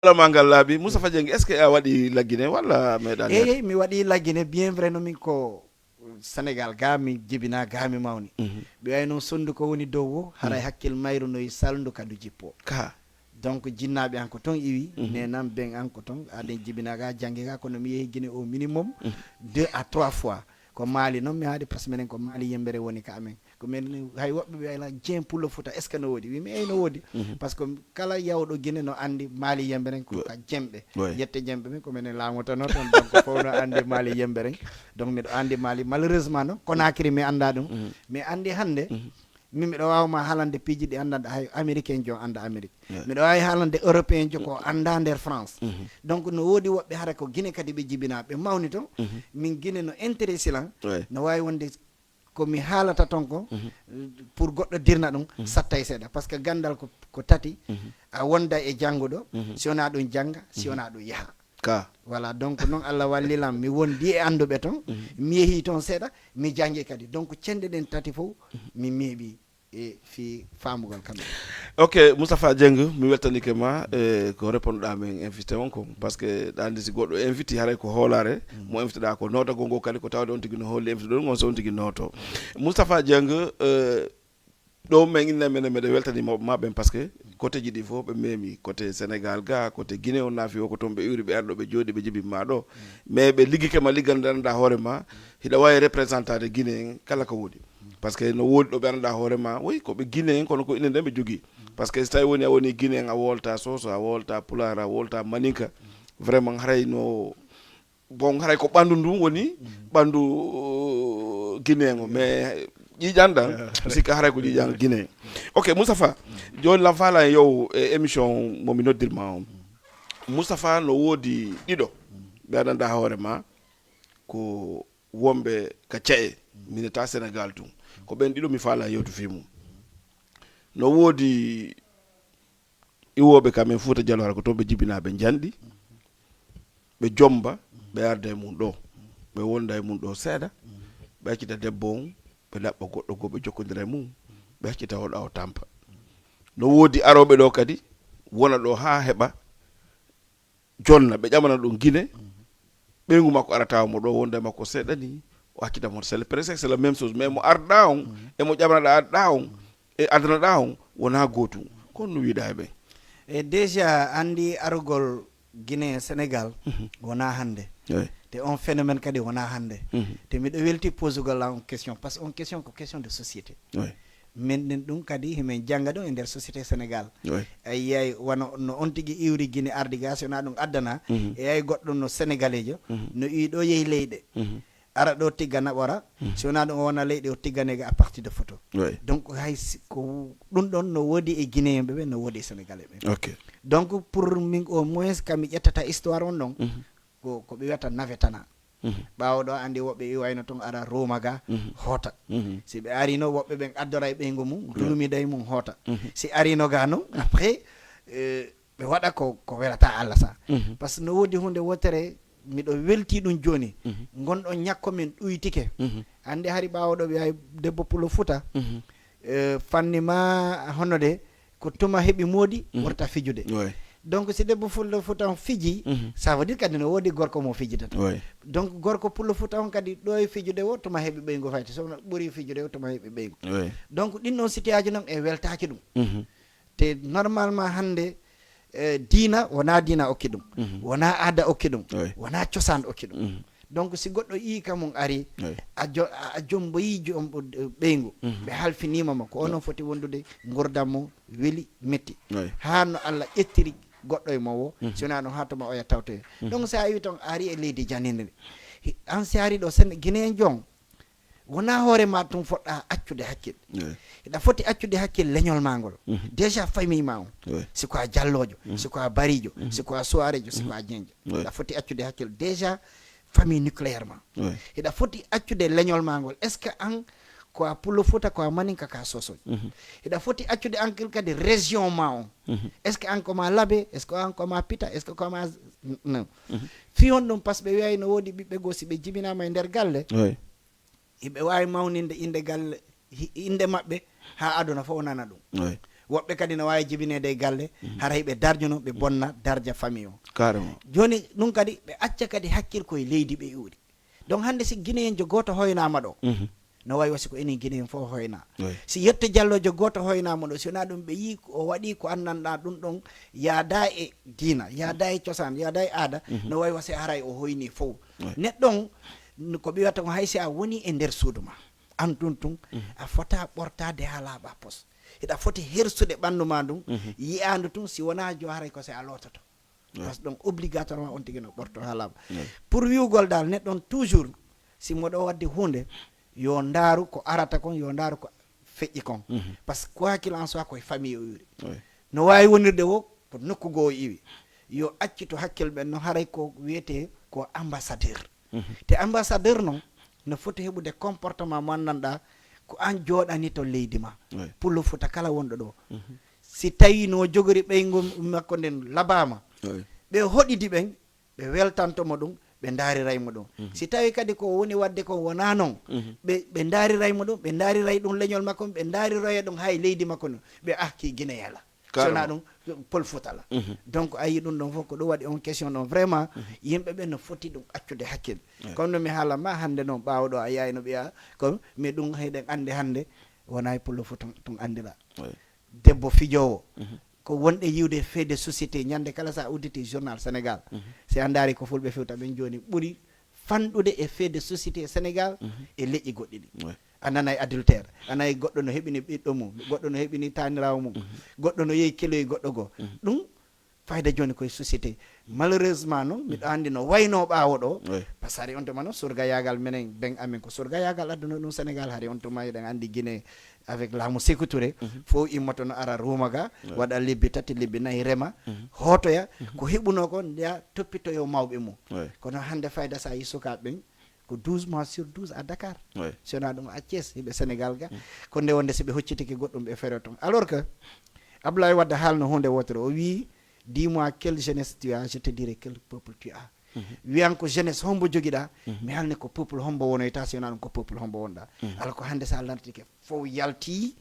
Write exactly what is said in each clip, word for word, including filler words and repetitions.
Alama ngal laaɓi. Moustapha Dieng, est-ce que a waɗi la Guinée walla a meeɗa? Eyi, mi waɗi la Guinée, bien vrai, no min ko Sénégal ga mi jibina, ga mi mawni. Ɓe wawi noon sondu ko woni dow o, haray hakkil mayru noyi salndu kadu jippo. Ka. Donc jinnaɓe an ko toon iwi, nenam ben an ko toon, aden jibina ga, jannge ga, kono mi yehi Guinée au minimum deux à trois fois. Ko Mali noon mi haadi, parce que minen ko Mali yembere woni ka amen. Ko min hay woɓɓe ɓe ayla Dieng Pullo Fouta, est ce que no woodi? Wimi eyi no woodi. Par ce que kala yawɗo Guinée no anndi Mali yemberen ko ka jemɓe. Yette jemɓe min ko minen laamotano toon, donc fof no anndi Mali yemberen. Donc miɗo anndi Mali, malheureusement noon Conakry mi annda ɗum. Mi anndi hannde min miɗo waawma haalande piiji ɗi anndanɗa hay américain jo annda Amérique. Miɗo waawi haalande européen jo ko annda nder France. Donc no woodi woɓɓe hara ko Guinée kadi ɓe jibinaa, ɓe mawni toon. Min Guinée no intéressé lan, no waawi wonde ko mi haalata toon ko pour goɗɗo dirna ɗum sattay seeɗa, par ce que ganndal ko, ko tati. A wonda e jannguɗo, si wonaa ɗum jannga, si wonaa ɗum yaha. Ka. Voilà, donc noon Allah walli lan mi wondi e annduɓe toon. Mi yehi toon seeɗa, mi janngi kadi. Donc cenɗe ɗen tati fof mi meeɓi e fii faamugol kam. Ok, Moustapha Dieng, mi weltanike ma e ko réponduɗa men invité on ko, par ce que ɗa anndi si goɗɗo invité haray ko hoolare mo invité ɗa ko, nootagol ngol kadi ko tawde on tigi no hoolli invité ɗon on, so on tigi nooto. Moustapha Dieng, eh, ɗo men inna mene meɗe weltani mawɓe ma ɓen, par ce que côté ji ɗi fof ɓe memi, côté Sénégal ga, côté Guinée on naafi o, ko toon ɓe iwri, ɓe arɗo ɓe jooɗi ɓe jibin ma ɗo. Mais ɓe liggike ma liggal nde annda hoore ma, hiɗa wawi représentade Guinée en kala ko woodi. Par ce que no woodi ɗo ɓe annda hoore ma, woy ko ɓe Guinée en, kono ko inde nden ɓe jogii. Par ce que so tawi woni a woni Guinée en, a wolta soso, a wolta pulaar, a wolta maninka, vraiment haray no, bon, haray ko ɓanndu ndu woni ɓanndu, uh, Guinée ngo, mais ƴiiƴan ɗan mi sikka haray ko ƴiiƴan Guinée. Ok, Moustapha, jooni lan faala en yow e émission mo mi noddirma on. Moustapha, no woodi ɗiɗo ɓe aɗa annda hoore ma ko wonɓe ka ca'e, mineta Sénégal tun. Ko ɓen ɗiɗo mi faala yewtu fii mum. No woodi iwooɓe ka men Fuuta Jaloo, hara ko toon ɓe jibinaa, ɓe njanɗi, ɓe jomba, ɓe arda e mum ɗo, ɓe wonda e mum ɗo seeɗa, ɓe accita debbo on, ɓe laɓɓa goɗɗo goo, ɓe jokkondira e mum, ɓe accita o ɗa o tampa. No woodi arooɓe ɗo kadi, wona ɗo haa heɓa jonna, ɓe ƴamana ɗum Guinée, ɓeyngu makko ara tawa mo ɗo, wonda e makko seeɗa ni, o accita mo. C'est le, presque c'est la même chose, mais mo arɗa on e mo ƴamanaɗa arɗa on e adanaɗa on wona gootum. Kon no wiɗa e ɓen? E déjà anndi arugol Guinée e Sénégal wona hannde. Te on phénomène kadi wona hannde. Te miɗo welti posugol la on question, par ce que on question ko question de société. Min ɗin ɗum kadi himin jannga ɗum e nder société Sénégal. A yiyay wano no on tigi iwri Guinée ardi ga, si wona ɗum addana, e yay goɗɗo no sénégaleejo, no iwi ɗo yehi leyɗe. Ara ɗo tigga naɓora, si wona ɗum o wona leyɗe o tiggane ga à partir de photo. Donc hay si, ko ɗum ɗon no woodi e Guinéen ɓe, ɓe no woodi e Sénégalais ɓe. Ok. Donc pour min au moins ka mi ƴettata histoire on ɗon, ko, ko ɓe wiyata navetana. Ɓaawo ɗo anndi woɓɓe iwayno toon ara ruuma ga hoota. Si ɓe arino woɓɓe ɓen addora e ɓeyngu mum, dulumida e mum hoota. Si arino ga noon, après, eh, ɓe waɗa ko, ko welata Allah sa. Par ce que no woodi huunde wotere, miɗo welti ɗum jooni. Ngon ɗon ñakko men ɗuytike. Anndi hari ɓaawo ɗo ɓe ay debbo Pulo Futa, eh, fanni ma hono de, ko tuma heɓi moodi, wurta fijude. Donc si debbo Pullo Futa on fiji, ça veut dire kadi no woodi gorko mo fijidata. Donc gorko Pullo Futa on kadi ɗo e fijude o, tuma heɓi ɓeyngu fayti. So ɓuri fijude o, tuma heɓi ɓeyngu. Donc ɗin ɗon sitiyaaji noon e weltaaki ɗum. Te normalement hannde, eh, diina wona diina okki ɗum, wona aada okki ɗum, wona cosaan okki ɗum. Donc si goɗɗo ii ka mum ari, a jo-, a jomboyi jombo, eh, ɓeyngu, ɓe halfinima mo, ko onon foti wondude, ngurdam mo weli, metti. Haa no Allah ƴettiri goɗɗo e mo wo, si wona ɗum haa tuma oya tawtoye. Donc si a iwi toon a ari e leydi janindi, an si a ari ɗo Sen-, Guinée en jon, wona hoore ma tun foɗɗa accude hakkil. Hiɗa foti accude hakkil leñol ma ngol. Déjà famille ma on. Si ko a jalloojo, si ko a barijo, si ko a suwarejo, si ko a jenjo. Hiɗa foti accude hakkil déjà famille nucléaire ma. Hiɗa foti accude leñol ma ngol. Est ce que an ko a Pullo Futa, ko a Maninka, ka Sosojo? Hiɗa foti accude hakkil kadi région ma on. Est ce que an ko ma Labe? Est ce que an ko ma Pita? Est ce que ko ma, non. Fii honɗum? Par ce que ɓe wiyay no woodi ɓiɓɓe goo, si ɓe jibinama e nder galle, hiɓe waawi mawninde innde galle, hi-, innde maɓɓe haa aduna fof nana ɗum. Woɓɓe kadi no waawi jibineede e galle, haray ɓe darjono, ɓe bonna darja famille o. Carrément. Jooni ɗum kadi ɓe acca kadi hakkil koye leydi ɓe iwri. Donc hannde si Guinéen jo gooto hoynaama ɗo, no waawi wasi ko enen Guinéen fof hoyna. Oui. Si yetto jallojo gooto hoynaama ɗo, si wonaa ɗum ɓe yii ko o waɗi ko anndanɗaa ɗum ɗon yaada e diina, yaada e cosaan, yaada e aada, no waawi wasi haray o hoyni fof. Oui. Neɗɗo on, n- ko ɓe wiyata ko hay si a woni e nder suudu ma, an ɗum tun, a fota ɓortaade haa laaɓa pos. Hiɗa foti hersude ɓanndu ma ndun, yiyaandu tun, si wonaa jo haray ko si a loototo. Parce que ɗon obligatoirement on tigi no ɓorto haa laaɓa. Pour wi'ugol dal neɗɗo on toujours, si mo ɗo wadde huunde, yo ndaaru ko arata kon, yo ndaaru ko feƴƴi kon. Parce que quoi qu'il en soit, koye famille o iwri. Oui. No waawi wonirde wo ko nokku goo o iwi. Yo accitu hakkil ɓen no haray ko wiyetee ko ambassadeur. Te ambassadeur non no foti heɓude comportement mo anndanɗaa ko an jooɗani to leydi ma. Oui. Pullo Fuuta kala wonɗo ɗo. Si tawi no jogori ɓeyngu makko nden labaama, Oui. ɓe hoɗidi ɓen, ɓe weltanto mo ɗum, ɓe ndaariray mo ɗum. Si tawi kadi ko woni waɗde ko wonaa noon, ɓe, ɓe ndaariray mo ɗum, ɓe ndaariray ɗum leñol makko, ɓe ndaariroya ɗum hay leydi makko no. Ɓe ah, kii Guinéen la. So Carrément. Wonaa ɗum, Pol Fuuta la. Donc, a yii ɗum ɗon fof, ko ɗum waɗi on question ɗon. Vraiment, yimɓe ɓe no foti ɗum accude hakkil. Comme no mi haala ma hannde noon, ɓaawo ɗo a yaayno ɓiya, ko mi ɗum heɗen anndi hannde, wonaa e Pullo Fuuta tun anndira. Oui. Debbo fijoowo, ko wonɗe yiwde fait de société, ñande kala sa udditi journal Sénégal, si a ndaari ko fulɓe fewta ɓen jooni ɓuri fanɗude e fait de société Sénégal e leƴƴi goɗɗi ɗi. Oui. A nanay adultère, a nanay goɗɗo no heɓini ɓiɗɗo mum, goɗɗo no heɓini taaniraawo mum, goɗɗo no yehi keloyi goɗɗo goo. Ɗum fayda jooni koye société. Malheureusement noon, miɗo anndi no wayno ɓaawo ɗo, Oui. parce que hari on tuma noon surgayaagal menen, ben amen ko surgayaagal adduno ɗum Sénégal, hari on tuma eɗen anndi Guinée avec laamu Sékou Touré, fof immoto no ara ruuma ga, waɗa lebbi tati, lebbi nayi, rema, hootoya, ko heɓunoo ko ndeya toppitoyo mawɓe mum. Oui. Kono hannde fayda sa yi sukaaɓe ɓen, ko douze mois sur douze à Dakar. Oui. Si wonaa ɗum à Thiès, hiɓe Sénégal ga. Ko nde wonde si ɓe hoccitike goɗɗum, ɓe fero toon. Alors que Abdoulaye Wade haalno huunde wootere, o wii, dis-moi quelle jeunesse tu as, je te dirai quel peuple tu as. Wiyan ko jeunesse hombo jogiɗaa, mi halne ko peuple hombo wonoyta, si wonaa ɗum ko peuple hombo wonɗaa. Alors ko hannde sa lannditike fof yalti,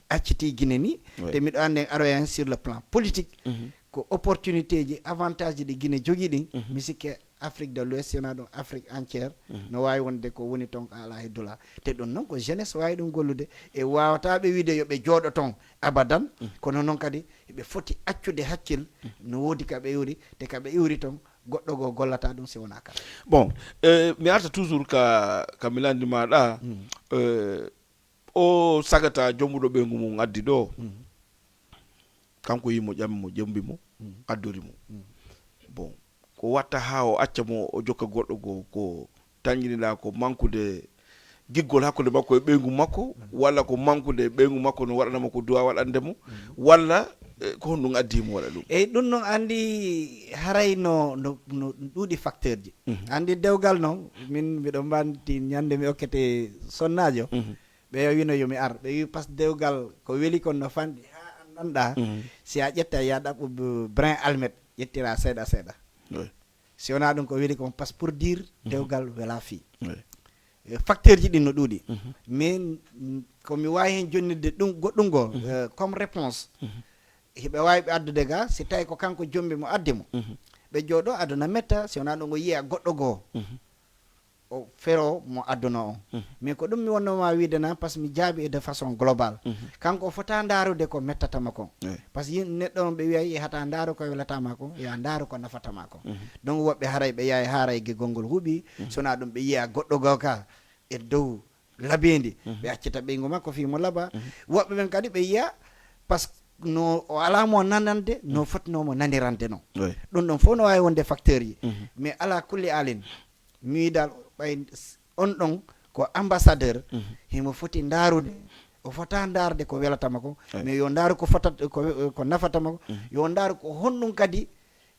acciti Guinée ni, Oui. Te miɗo anndi en aroya heen sur le plan politique, ko opportunité ji, avantage ji ɗi Guinée jogii ɗin, mi sikke Afrique de l'Ouest, si wonaa ɗum Afrique entière, no waawi wonde ko woni toon ko alaa he dula. Te ɗum noon ko jeunesse waawi ɗum gollude. E waawataa ɓe wiide yo ɓe jooɗo toon abadan, kono noon kadi ɓe foti accude hakkil no woodi ka ɓe iwri, te ka ɓe iwri toon goɗɗo goo gollataa ɗum si wonaa kala. Bon, eh, mi arta toujours ka, ka mi lanndi maɗa, eh, o sagata jommuɗo ɓeyngu mum addi ɗo, kanko yimo ƴammi mo, ƴembi mo, addori mo. Bon, ko watta haa o acca mo, o jokka goɗɗo goo, ko tanƴiniɗa ko mankude giggol hakkunde makko e ɓeyngu makko, walla ko mankude e ɓeyngu makko no waɗanamo ko duwa waɗande mo, walla, eh, ko honɗum addi mo waɗa ɗum? Eyi, ɗum noon anndi haray no, no, no ɗuuɗi facteur ji. Anndi dewgal noon, min mbiɗo mbanti ñande mi okkete sonnaajo, ɓe wino yo mi ar. Ɓe wi parce que dewgal ko weli kon no fanɗi haa anndanɗa, si a ƴetta ya ɗaɓɓu brin almet, ƴettira seeɗa seeɗa. Oui. Si wonaa ɗum ko weli kon, parce que pour dire dewgal wela fii. Oui. Eh, facteur ji ɗin no ɗuuɗi. Mais mm, ko mi waawi heen jonnitde ɗum goɗɗum goo, eh, comme réponse. Hiɓe waawi ɓe addude ga, si tawi ko kanko jombi mo addi mo. Ɓe jooɗo aduna metta, si wonaa ɗum o yiya goɗɗo goo. O fero mo adduno on. Mais ko ɗum mi wonno ma wiide na, parce que mi jaabi e de façon globale. Kanko o fota ndaarude ko mettata mo kon. Oui. Parce que yim-, neɗɗo on ɓe wiyay e hata ndaaru ko welata ma kon, ya ndaaru ko nafata ma kon. Donc woɓɓe haray ɓe yahay haray ge gonngol huuɓi, so wonaa ɗum ɓe yiya goɗɗo goo ka e dow labeendi, ɓe accita ɓeyngu makko fii mo laba. Woɓɓe ɓen kadi ɓe yiya parce que no o alaa mo nanande, no fotnoo mo nanirande non. Oui. Ɗum ɗon fof no waawi wonde facteur ji. Mais ala kulli alin, mi wiidal ɓay s-, on ɗon ko ambassadeur, himo foti ndaarude, o fota ndaarde ko welatama ko, Oui. Mais yo ndaaru ko fota, ko, ko nafatama ko, yo ndaaru ko honɗum kadi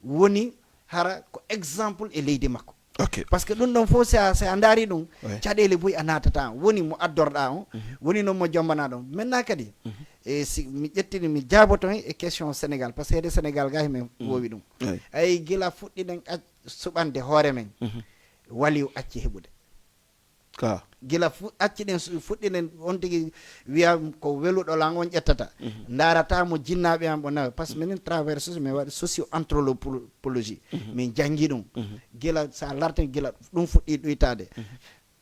woni hara ko exemple e leydi makko. Ok. Parce que ɗum ɗon fof, si a, si a ndaari ɗum, Oui. caɗeele buy a naatata, woni mo addorɗa on, woni noon mo jombanaɗo on. Maintenant kadi, e si mi ƴettini, mi jaaboto hen e question Sénégal, parce que heede Sénégal ga himin wowi ɗum. Oui. Ay gila fuɗɗiɗen ac-, suɓande hoore men, waliw acci heɓude. Ka. Gila fu acciɗen fuɗɗinen on tigi wiya ko weluɗo lan on ƴettata. Ndarata mo jinnaaɓe an ɓo nawe par ce que minen traverse mi waɗi socio anthropologie. Min janngi ɗum. Gila sa larten gila ɗum fuɗɗi ɗuytaade.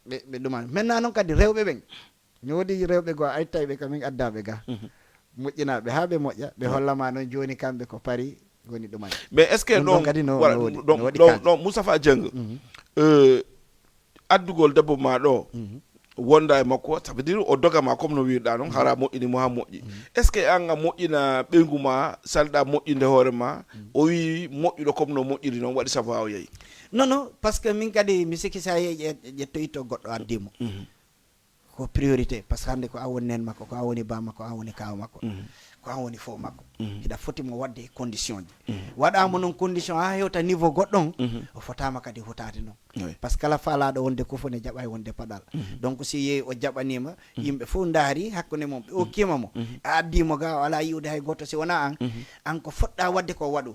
Ɓe ɗuma maintenant noon kadi rewɓe ɓen mi woodi rewɓe goo a ittay ɓe kamin addaɓe ga. Moƴƴinaɓe haa ɓe moƴƴa ɓe hollama noon jooni kamɓe ko pari woni ɗuman. Mais est ce que ɗum ɗon kadi no- wala- no woodi- ɗon- no waɗi ɗon- kaaji. Ɗon Moustapha Dieng, euh, addugol debbo ma ɗo wonda e makko, ça veut dire o doga ma comme no wirɗa noon hara moƴƴini mo ha moƴƴi. Est ce que an a moƴƴina ɓeygu ma salɗa moƴƴinde hoore ma? O wi moƴƴuɗo comme no moƴƴiri noon waɗi sabu ha o yeeyi. Non non par ce que min kadi mi sikki sa yeeyi ƴettoyitto goɗɗo addimo ko priorité par ce que hannde ko an woni nen makko ko an woni ba makko ko an woni kaaw makko ko an woni fof makko hiɗa foti mo waɗde e condition ji waɗama noon condition ha hewta niveau goɗɗon o fotama kadi hutaade noon. Par ce que kala faalaɗo wonde kufo ne jaɓa e wonde paɗal. Donc si yeeyi o jaɓanima yimɓe fof ndaari hakkunde mum ɓe okkima mo a addimo ga o ala yiwde hay goto si wona an an ko foɗɗa wadde ko waɗu.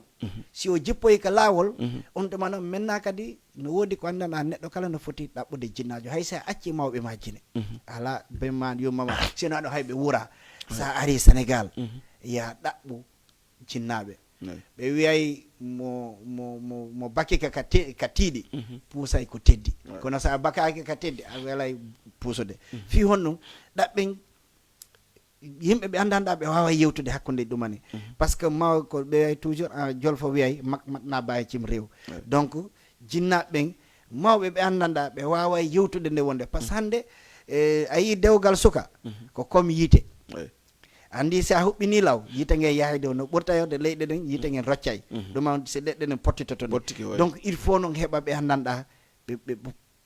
Si o jippoyi ka laawol on tuma noon maintenant kadi no woodi ko anndanɗa neɗɗo kala no foti ɗaɓɓude jinnaajo hay si a acci mawɓe ma jine ala bemma yummama sino aɗo hay ɓe wuura sa ari sénégal ya ɗaɓɓu jinnaaɓe ɓe wiyay mo mo mo mo bakika ka te- ka tiiɗi puusay ko teddi kono sa bakaki ka teddi a welay puusude fii honɗum ɗaɓɓen yimɓe ɓe anndanɗa ɓe wawa yewtude hakkunde ɗumani par ce que maw ko ɓe wiyay toujours jolfo wiyay mak matna baye cim rew donc jinnaɓe ɓen mawɓe ɓe anndanɗa ɓe wawa yewtude nde wonde par ce que hannde a yii dewgal suka ko comme yiite andi si a huɓɓini law yiite ngen yahay dow no ɓurta yewde leyɗe ɗen yiite ngen roccay ɗum on si leɗɗe ɗen pottitoto donc il faut noon heɓa ɓe anndanɗa ɓe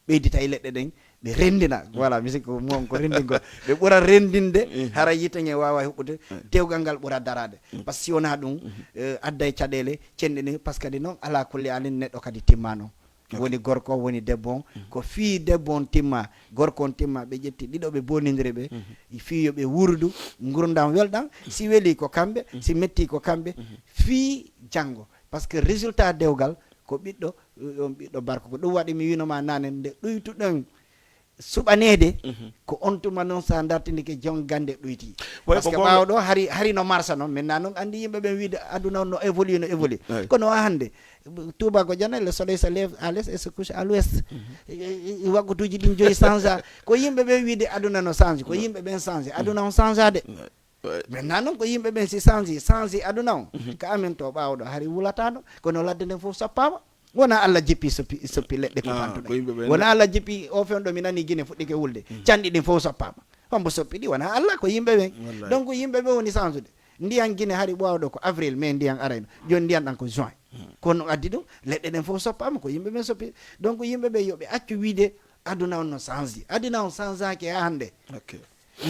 ɓeydita e leɗɗe ɗen ɓe renndina voilà musique ko mum ko renndingol ɓe ɓura renndinde hara yiite nge wawa huɓɓude dewgal ngal ɓura darade par ce que si wona ɗum adday caɗele cenɗini par ce que kadi noon ala kulli alin neɗɗo kadi timmano woni gorko woni debbo on ko fii debbo on timma gorko on timma ɓe ƴetti ɗiɗo ɓe bonidiri ɓe fii yo ɓe wurudu ngurdam welɗam si weli ko kamɓe si metti ko kamɓe fii janngo par ce que résultat dewgal ko ɓiɗɗo on ɓiɗɗo barko ko ɗum waɗi mi winoma nane nde ɗuytuɗen suɓaneede ko on tuma noon sa dartinike jon gande ɗuyti par ce que ɓaawo ɗo hari hari no marsa noon maintenant noon anndi yimɓe ɓen wiide aduna on no évolue no évolue kono o hannde tuba ko jana le soleil se lève à l'est et se couche à l'ouest waggutuji ɗin joyi changea ko yimɓe ɓen wiide aduna no change ko yimɓe ɓen change aduna on changea de maintenant noon ko yimɓe ɓen si change change aduna on ka amen to ɓaawo ɗo hari wulatano kono ladde nden fof sappama wona allah jippi soppi soppi leɗɗe ko pantuɗe wona allah jippi o fewɗo mi nani guine fuɗɗike wulde canɗi ɗin fof soppama hombo soppi ɗi wona allah ko yimɓe ɓen donc yimɓe ɓe woni change de ndiyan guine hari ɓowɗo ko avril mais ndiyan arayno joni ndiyan ɗan ko juin kono addi ɗum leɗɗe ɗen fof soppama ko yimɓe ɓen soppi donc yimɓe ɓe yoɓe accu wiide aduna on no change aduna on changeaki ha hannde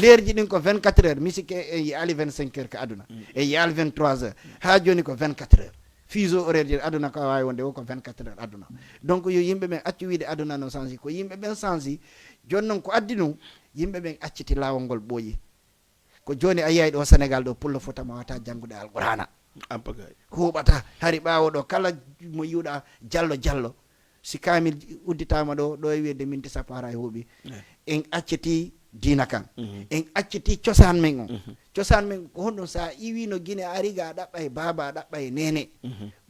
leerji ɗin ko vingt quatre heures misike en yiyaali vingt cinq heures ko aduna en yiyaali vingt trois heures ha joni ko vingt quatre heures fuseau horaire ji aduna ko wawi wonde o ko vingt quatre heures aduna donc yo yimɓe ɓen accu wiide aduna no change ko yimɓe ɓen change joni noon ko addi ɗum yimɓe ɓen acciti lawol ngol ɓooyi ko joni a yiyay ɗo sénégal ɗo pullo fota ma wata janngude alqurana huuɓata hari ɓaawo ɗo kala mo yiwɗa jallo jallo si kamil udditama ɗo ɗo e wiyde minti sappo hara e huuɓi en acciti diina kan en acciti cosaan men on cosaan men ko honɗum sa iwino guine a ari ga a ɗaɓɓa e baaba a ɗaɓɓa e nene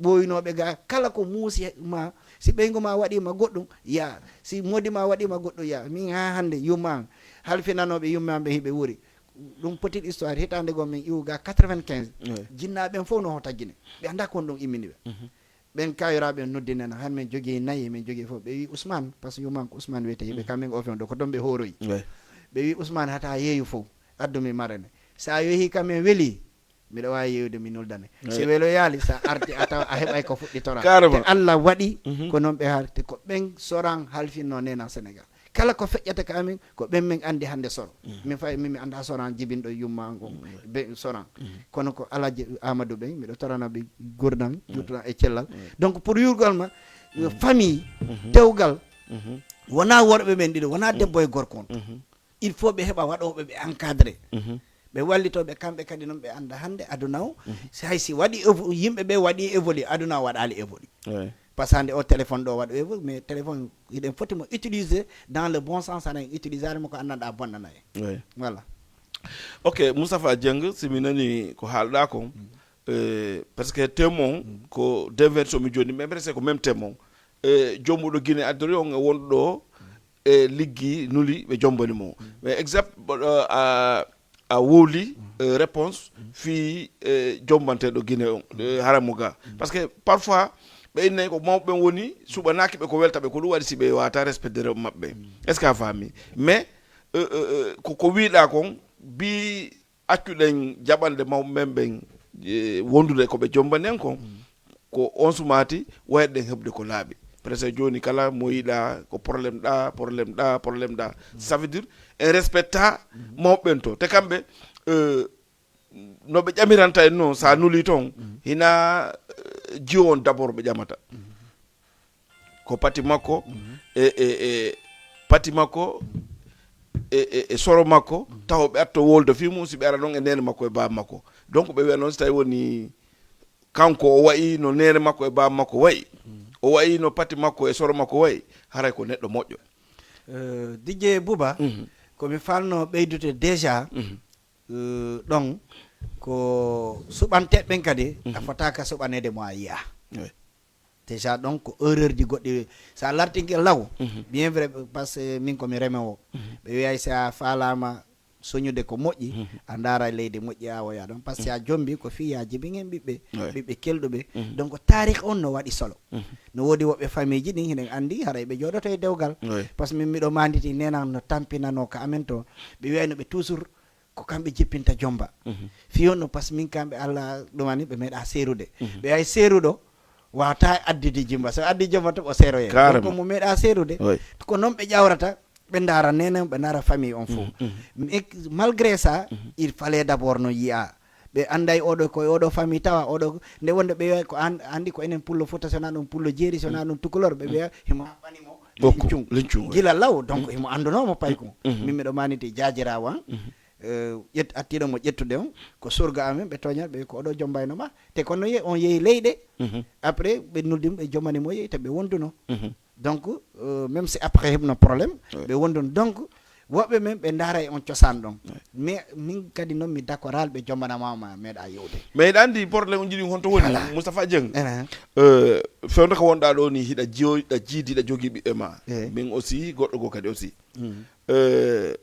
ɓooynoɓe ga kala ko muusi ma si ɓeygu ma waɗima goɗɗum ya si modi ma waɗima goɗɗum ya min ha hannde yumma an halfinanoɓe yumma an ɓe hiɓe wuuri ɗum petite histoire hitande goo min iwu ga quatre-vingt-quinze jinnaaɓe ɓen fof no hota guine ɓe annda kon ɗum immini ɓe ɓen kayora ɓe noddinena han min jogii nayi min jogii fof ɓe wi ousmane par ce que yumma an ko ousmane wiyete yiɓe kamin o fen ɗo ko ɗon ɓe hooroyi ɓe wi ousmane hata yeeyu fof addumi marene sa yeehi kamin weli miɗo wawi yewde mi nuldane si welo yaali sa arti a tawa a heɓay ko fuɗɗitora te allah waɗi ko noon ɓe harti ko ɓen soran halfinno nena sénégal kala ko feƴƴata ka amin ko ɓen min andi hannde soro min fay min mi anda soran jibinɗo yumma ngo ɓe soran kono ko alaji amadou ɓen miɗo torana ɓe gurdam juttuɗam e cellal donc pour yurgol ma famille dewgal wona worɓe ɓen ɗiɗo wona debbo e gorko on il faut ɓe heɓa waɗoɓe ɓe encadré ɓe wallitoɓe kamɓe kadi noon ɓe annda hannde aduna o hay si waɗi yimɓe ɓe waɗi évolué aduna o waɗali évolué Parce que hannde o téléphone ɗo waɗo evo, mais téléphone hiɗen foti mo utiliser dans le bon sens, haɗen utiliser mo ko anndanɗa bonnana en. Oui. Voilà. Ok, Moustapha Dieng, si mi nani ko haalɗa kon, eh, parce que thème on ko deux versions mi joni, mais presque ko même thème on. Eh, jombuɗo Guinée addori on e wonɗo ɗo e liggi nuli ɓe jombani mo. Mais exact, euh, a, a wowli, euh, réponse fi, euh, jombanteɗo Guinée on, euh, haramu ga. Parce que parfois ɓe innay ko mawɓe ɓen woni suɓanaki ɓe ko welta ɓe, ko ɗum waɗi si ɓe wata respecté rewɓe maɓɓe. Est-ce que a faami? Mais, euh, euh, euh, ko, ko wiɗa kon, bi accuɗen jaɓanɗe mawɓe men ɓen, eh, wondude ko ɓe jombani en kon, ko on sumaati wayɗen heɓde ko laaɓi. Presque joni kala mo yiɗa ko problème ɗa, problème ɗa, problème ɗa. Ça veut dire en respecta mawɓe ɓen to. Te kamɓe, euh, no ɓe ƴamiranta en noon, sa nuli toon, hina, euh, jiwo on d'abord ɓe ƴamata. Ko pati makko, e, e, e pati makko, e, e, e soro makko, taw ɓe atto wolde fii mum, si ɓe ara noon e neene makko e baaba makko. Donc ɓe wiya noon, si tawi woni kanko o wayi no neene makko e baaba makko wayi, o wayi no pati makko e soro makko wayi, haray ko neɗɗo moƴƴo. Euh, Didier Bouba, Mhm. ko mi falno ɓeydude déjà, Mhm. euh, ɗon ko suɓanteɓe ɓen kadi, a fotaka suɓanede mo a yiya. Oui. Déjà ɗon ko erreur ji goɗɗi, sa lartinke law, Mhm. bien vrai, parce que min ko mi remewo, ɓe wiyay sa falama soñude ko moƴƴi, a ndaara leydi moƴƴi a woya ɗon, parce que a jombi ko fii ya jibingen ɓiɓɓe, Ouais. ɓiɓɓe kelɗuɓe. Mhm. Donc taarih on no waɗi solo. Mhm. No woodi woɓɓe famille ji ɗin, hiɗen andi haray ɓe jooɗoto e dewgal. Ouais. Parce que min miɗo manditi nenan no tampinano ka amen to, ɓe wiyayno ɓe toujours ko kamɓe jippinta jomba. Mhm. Fii honno? Parce que min kamɓe Allah ɗumani ɓe meeɗa seerude. Mhm. Ɓe ay seeruɗo wata addidi jimba. So addi jomba to o seeroye. Carrément. Donc mo meeɗa seerude. Oui. Ko noon ɓe ƴawrata, ɓe ndaara nenen, ɓe ndaara famille on fof. Mhm. Mais malgré ça, il fallait d'abord no yiya. Ɓe anday oɗo ko e oɗo famille tawa, oɗo nde wonde ɓe wiya ko an-, andi ko enen pullo Fuuta, so na ɗum pullo jeeri, so na ɗum tukulor, ɓe wiya himo haɓɓani mo Bokko, lincung. lincung, oui. Gila law, donc himo anduno mo paykun. Mhm. Min miɗo maniti jaajirawo an. Mhm. Eh, ƴet-, attiɗo mo ƴettude on, ko surga amen, ɓe toñat ɓe ko oɗo jombayno ma. Te kono ye on yehi leyɗe, Mhm. après ɓe noddi mo, ɓe jomani mo yehi, te ɓe wonduno. Mhm. Donc, euh, même si après heɓno problème, Ouais. ɓe wonduno. Donc, woɓɓe men ɓe ndaara e on cosaan ɗon. Ouais. Mais min kadi noon mi dakoral ɓe jombana ma, ma meeɗa yewde. Mais hiɗa andi problème uji ɗin honto woni, Voilà. Moustapha Dieng? Enen. Euh, fewndo ko wonɗa ɗo ni, hiɗa jiyo, hiɗa jiidi, hiɗa jogii ɓiɓɓe ma. Eh. Min aussi, goɗɗo goo kadi aussi. Mhm. Euh,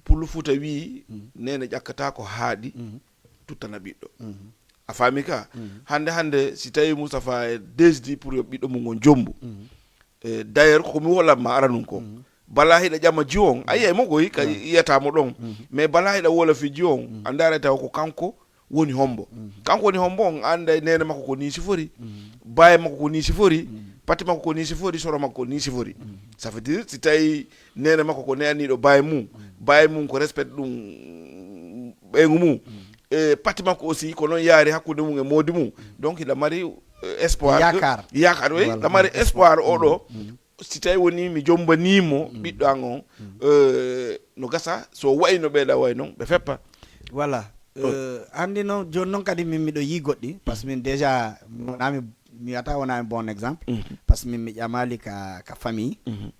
Pullo Fuuta wii, Mhm. nene ƴakkata ko haaɗi, Mhm. tuttana ɓiɗɗo. Mhm. A faami ka? Mhm. Hannde, hannde, si tawi Moustapha e décidi pour yo ɓiɗɗo mum on jombu. Mhm. Eh, d'ailleurs, koko mi wolamma aranun ko. Mhm. Bala hiɗa ƴama jiwo on, a yiyay mo koy, ka Mhm. yiyata mo ɗon. Mhm. Mais bala hiɗa wola fi jiwo on, Mhm. a ndaara tawa ko kanko woni hombo. Mhm. Kanko woni hombo on, a anday nene makko ko ni sifori, Mhm. baye makko ko ni sifori, Mhm. pati makko ko ni sifori, soro makko ko ni sifori. Mhm. Ça veut dire, si tawi nene makko ko neaniɗo baye mum, baye mum ko respect ɗum ɓeygu mum, e pati makko aussi ko noon yaari hakkunde mum e moodi mum. Donc hiɗa mari, eh, espoir. Yaakaar. Yaakaar, oui. Voilà. Hiɗa mari espoir oɗo. Mhm. Si tawi woni mi jombanimo ɓiɗɗo an on, eh, no gasa so wayi no ɓeyɗa wayi noon ɓe feppa. Voilà. Oh. Euh, andi noon, jooni noon kadi min miɗo yii goɗɗi, parce que min déjà, wonami, mi wiyata wonami bon exemple, Mhm. parce que min mi ƴamali ka, ka famille. Mhm.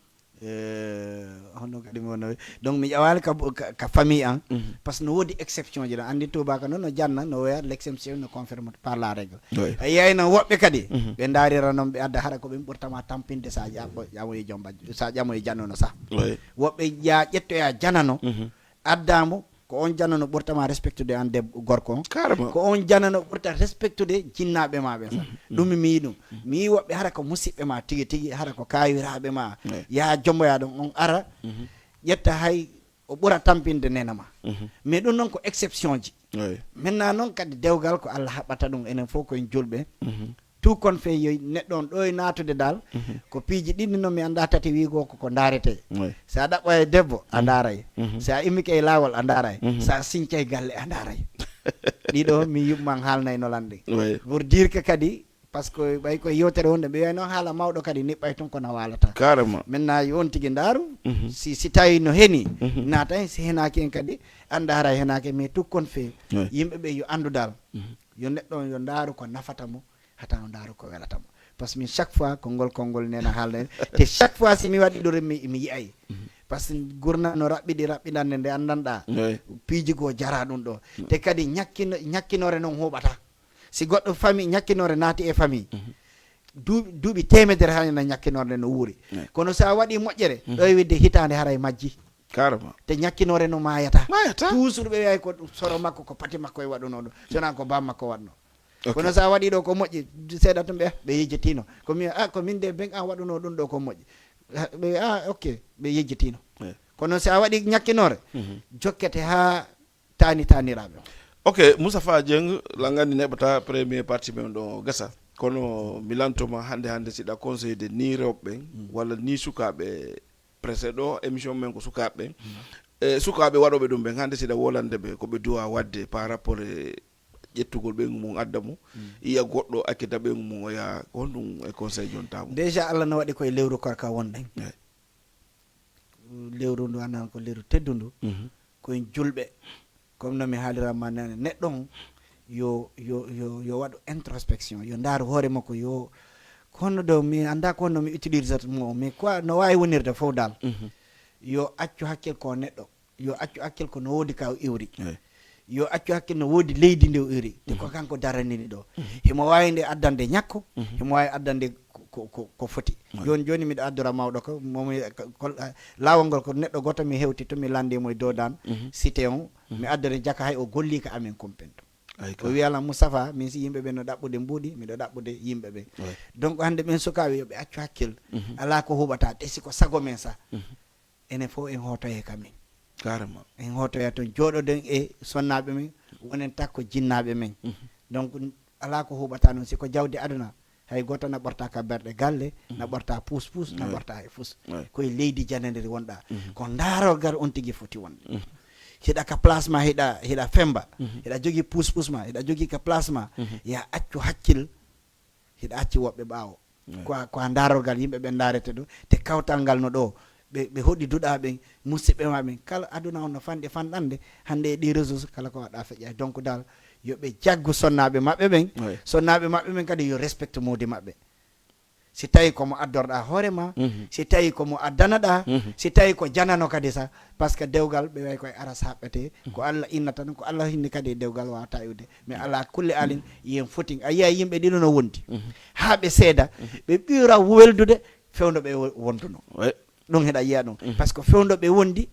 Euh, honno kadi mi wonno, donc mi ƴawali ka, ka, ka famille an, Mhm. parce que no woodi exception ji ɗon. Andi tubaka noon no janna, no wiya l'exception ne confirme par la règle. Oui. E yayno woɓɓe kadi, Mhm. ɓe ndaarira noon, ɓe adda hara ko ɓe ɓurtama tampinde sa ƴaɓɓo-, ƴamoye jomba, sa ƴamoye janno no sah. Oui. Woɓɓe ya ƴettoya janano, Mhm. addamo, ko on janano ɓurtama respectude an debbo gorko on. Carrément. Ko on janano ɓurta respectude jinnaaɓe ma ɓen sah. Ɗum mi yii ɗum. Mi yii woɓɓe hara ko musiɓɓe ma tigi tigi, hara ko kawiraaɓe ma. Ouais. Yaha jomboya ɗum, on ara, Mhm. ƴetta hay o ɓura tampinde nena ma. Mhm. Mais ɗum noon ko exception ji. Oui. Maintenant noon kadi dewgal ko Allah haɓɓata ɗum, enen fof ko en julɓe. Mhm. Tout kon fait yo neɗɗo on ɗo e naatude dal, Mhm. ko piiji ɗiɗi noon mi annda tati wiigo ko, ko ndaarete. Oui. So a ɗaɓɓa e debbo, a ndaaray. Mhm. So a immike e laawol, a ndaaray. Mhm. So a sincay galle, a ndaaray. Ɗiɗo mi yuɓman haalnayno lande. Oui. Pour dire que kadi, parce que ɓay ko yewtere wonde, ɓe wiya noon haala mawɗo kadi niɓɓay tun kono waalata. Carrément. Maintenant yo on tigi ndaaru, Mhm. si, si tawi no heni, Mhm. naata hen, si henaaki hen kadi, a ndaara henaaki, mais tout kon fait, Oui. yimɓe ɓe yo anndu dal. Mhm. Yo neɗɗo on yo ndaaru ko nafata mo, hata o ndaaru ko welata mo. Parce que min, chaque fois konngol konngol nena haalda en, te chaque fois si mi waɗi ɗum mi mi yiyay. Parce que gurna no raɓɓiɗi raɓɓiɗande nde anndanɗa. Piiji goo jara ɗum ɗo. Te kadi ñakkino ñakkinoore noon huuɓata. Si goɗɗo famille ñakkinoore naati e famille, duuɓi duuɓi teemedere haa na ñakkinoore nde no wuuri. Kono so a waɗi moƴƴere, ɗo e wiɗde hitaande haray majji. Carrément. Te ñakkinoore no maayata. Maayata. Toujours ɓe wiyay ko soro makko, ko pati makko e waɗunoo ɗum, so wonaa ko baam makko waɗnoo. Kono so a waɗi ɗo ko moƴƴi, seeɗa tun ɓe ɓe yejjitiino. Ko mi a ko min de ben an waɗunoo ɗum ɗo ko moƴƴi. Ɓe a ok, ɓe yejjitiino. Kono so a waɗi ñakkinoore, jokkete haa taani taaniraaɓe. Ok, Moustapha Dieng, la nganndi neɓata premier parti men ɗo gasa. Kono mi lantoma hannde hannde siɗa conseil de ni rewɓe ɓen walla ni sukaaɓe, presque ɗo émission men ko sukaaɓe ɓen. E sukaaɓe waɗooɓe ɗum ɓen hannde siɗa wolande ɓe ko ɓe duwa waɗde par rapport e ƴettugol ɓeyngu mum adda mo, yiya goɗɗo accita ɓeyngu mum o yaha, ko honɗum e conseil jontaa mo? Déjà Allah no waɗi koye lewru korka wonɗen. Lewru ndu anndan ko lewru teddundu. Koyen julɓe. Comme no mi haaliranma nane, neɗɗo on yo yo yo yo waɗu introspection, yo ndaaru hoore makko, yo ko honno ɗo mi annda ko honno mi utilisata mo, mais quoi no waawi wonirde fof dal. Yo accu hakkil ko neɗɗo, yo accu hakkil ko no woodi ka o iwri. Yo accu hakkil no woodi leydi ndi o iwri, te ko kanko daranini ɗo. Himo waawi nde addande ñakko, himo waawi addande ko ko ko foti. Jooni jooni miɗo addora mawɗo ko momi. Laawol ngol ko neɗɗo gooto mi hewti to mi landi mo e dow dan cité on, mi addori jaka hay o gollii ka amen kumpen to. O wiya lan Moustapha, min si yimɓe ɓen no ɗaɓɓude mbuuɗi, miɗo ɗaɓɓude yimɓe ɓen. Donc hannde ɓen sukaaɓe yo ɓe accu hakkil. Alaa ko huɓata te si ko sago men sa, enen fof en hootoye ka men. Carrément. En hootoya toon, jooɗoɗen e sonnaaɓe men, wonen takko jinnaaɓe men. Donc alaa ko huɓata noon si ko jawdi aduna, hay gooto na ɓorta ka berɗe galle, na ɓorta puus puus, na ɓorta hay fus. Koye leydi jananiri wonɗa. Ko ndaarorgal on tigi foti wonde. Hiɗa ka place ma, hiɗa hiɗa femba, hiɗa jogii puus puus ma, hiɗa jogii ka place ma, ya accu hakkil. Hiɗa acci woɓɓe ɓaawo. Ko a ko a ndaarorgal yimɓe ɓen ndaarete ɗo, te kawtal ngal no ɗo. Ɓe ɓe hoɗi duɗa ɓen, musiɓɓe ma ɓen, kala aduna on no fanɗi fanɗande. Hannde e ɗi réseau kala ko waɗa feƴƴa. Donc dal yo ɓe jaggu sonnaaɓe maɓɓe ɓen. Sonnaaɓe maɓɓe ɓen kadi yo respecte moodi maɓɓe. Si tawi ko mo addorɗa hoore ma, si tawi ko mo addanaɗa, si tawi ko janano kadi sa, parce que dewgal ɓe way koye aras haɓɓete. Ko Allah innata ɗum, ko Allah hinni kadi e dewgal wawata iwde. Mais ala kulli alin yen foti a yiya yimɓe ɗiɗo no wondi, haa ɓe seeda, ɓe ɓura weldude fewndo ɓe wonduno. Ɗum hiɗa yiya ɗum. Parce que fewndo ɓe wondi,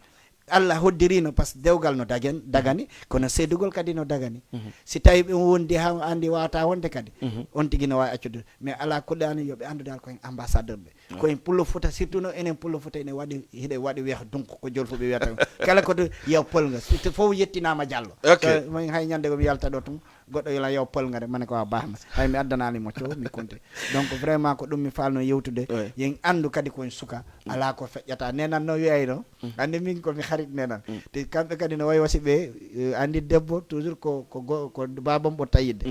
Allah hoddirino parce que dewgal no dagen dagani, kono seedugol kadi no dagani. Si tawi ɓe wondi ha andi wawata wonde kadi, on tigi no wawi accude. Mais ala kulli alin yo ɓe andu dal koyen ambassadeur ɓe, koyen pullo fouta, surtout no enen pullo fouta ene waɗi hiɗe waɗi weex donc ko jolfuɓe wiyata. Kala ko to yaw polga surtout fof yettinama diallo. Hay ñande ko mi yalta ɗo tun, goɗɗo yola yaw polga de mane ko a bahma, hay mi addanali mo co mi konti. Donc vraiment ko ɗum mi falno yewtude. Yen andu kadi koyen suka, ala ko feƴƴata nenan no wiyayno. Andi min ko mi harit nenan, te kamɓe kadi no wayi wasi ɓe andi debbo toujours ko ko babam ɓo tayidde.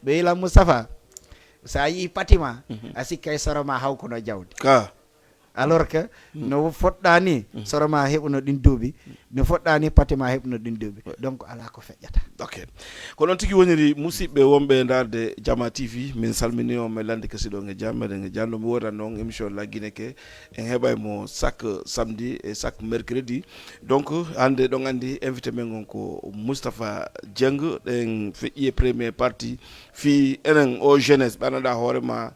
Ɓe yila moustapha, sa yii patima, a sikkay soro ma haw kono jawdi. Alors que no foɗɗa ni soro ma heɓuno ɗin duuɓi, no foɗɗa ni patima heɓuno ɗin duuɓi. Donc ala ko feƴƴata. Ok, ko noon tigi woniri. Musidɓe wonɓe e ndaarde Jama T V, min salmini on, min landi kesi ɗon e jam meɗen e jam no mi wodan noon émission la guineke. En heɓay mo chaque samedi e chaque mercredi. Donc hannde ɗon anndi invité men on ko Moustapha Dieng. Ɗen feƴƴi e premier partie fii enen o jeunesse ɓe anndanɗa hoore ma,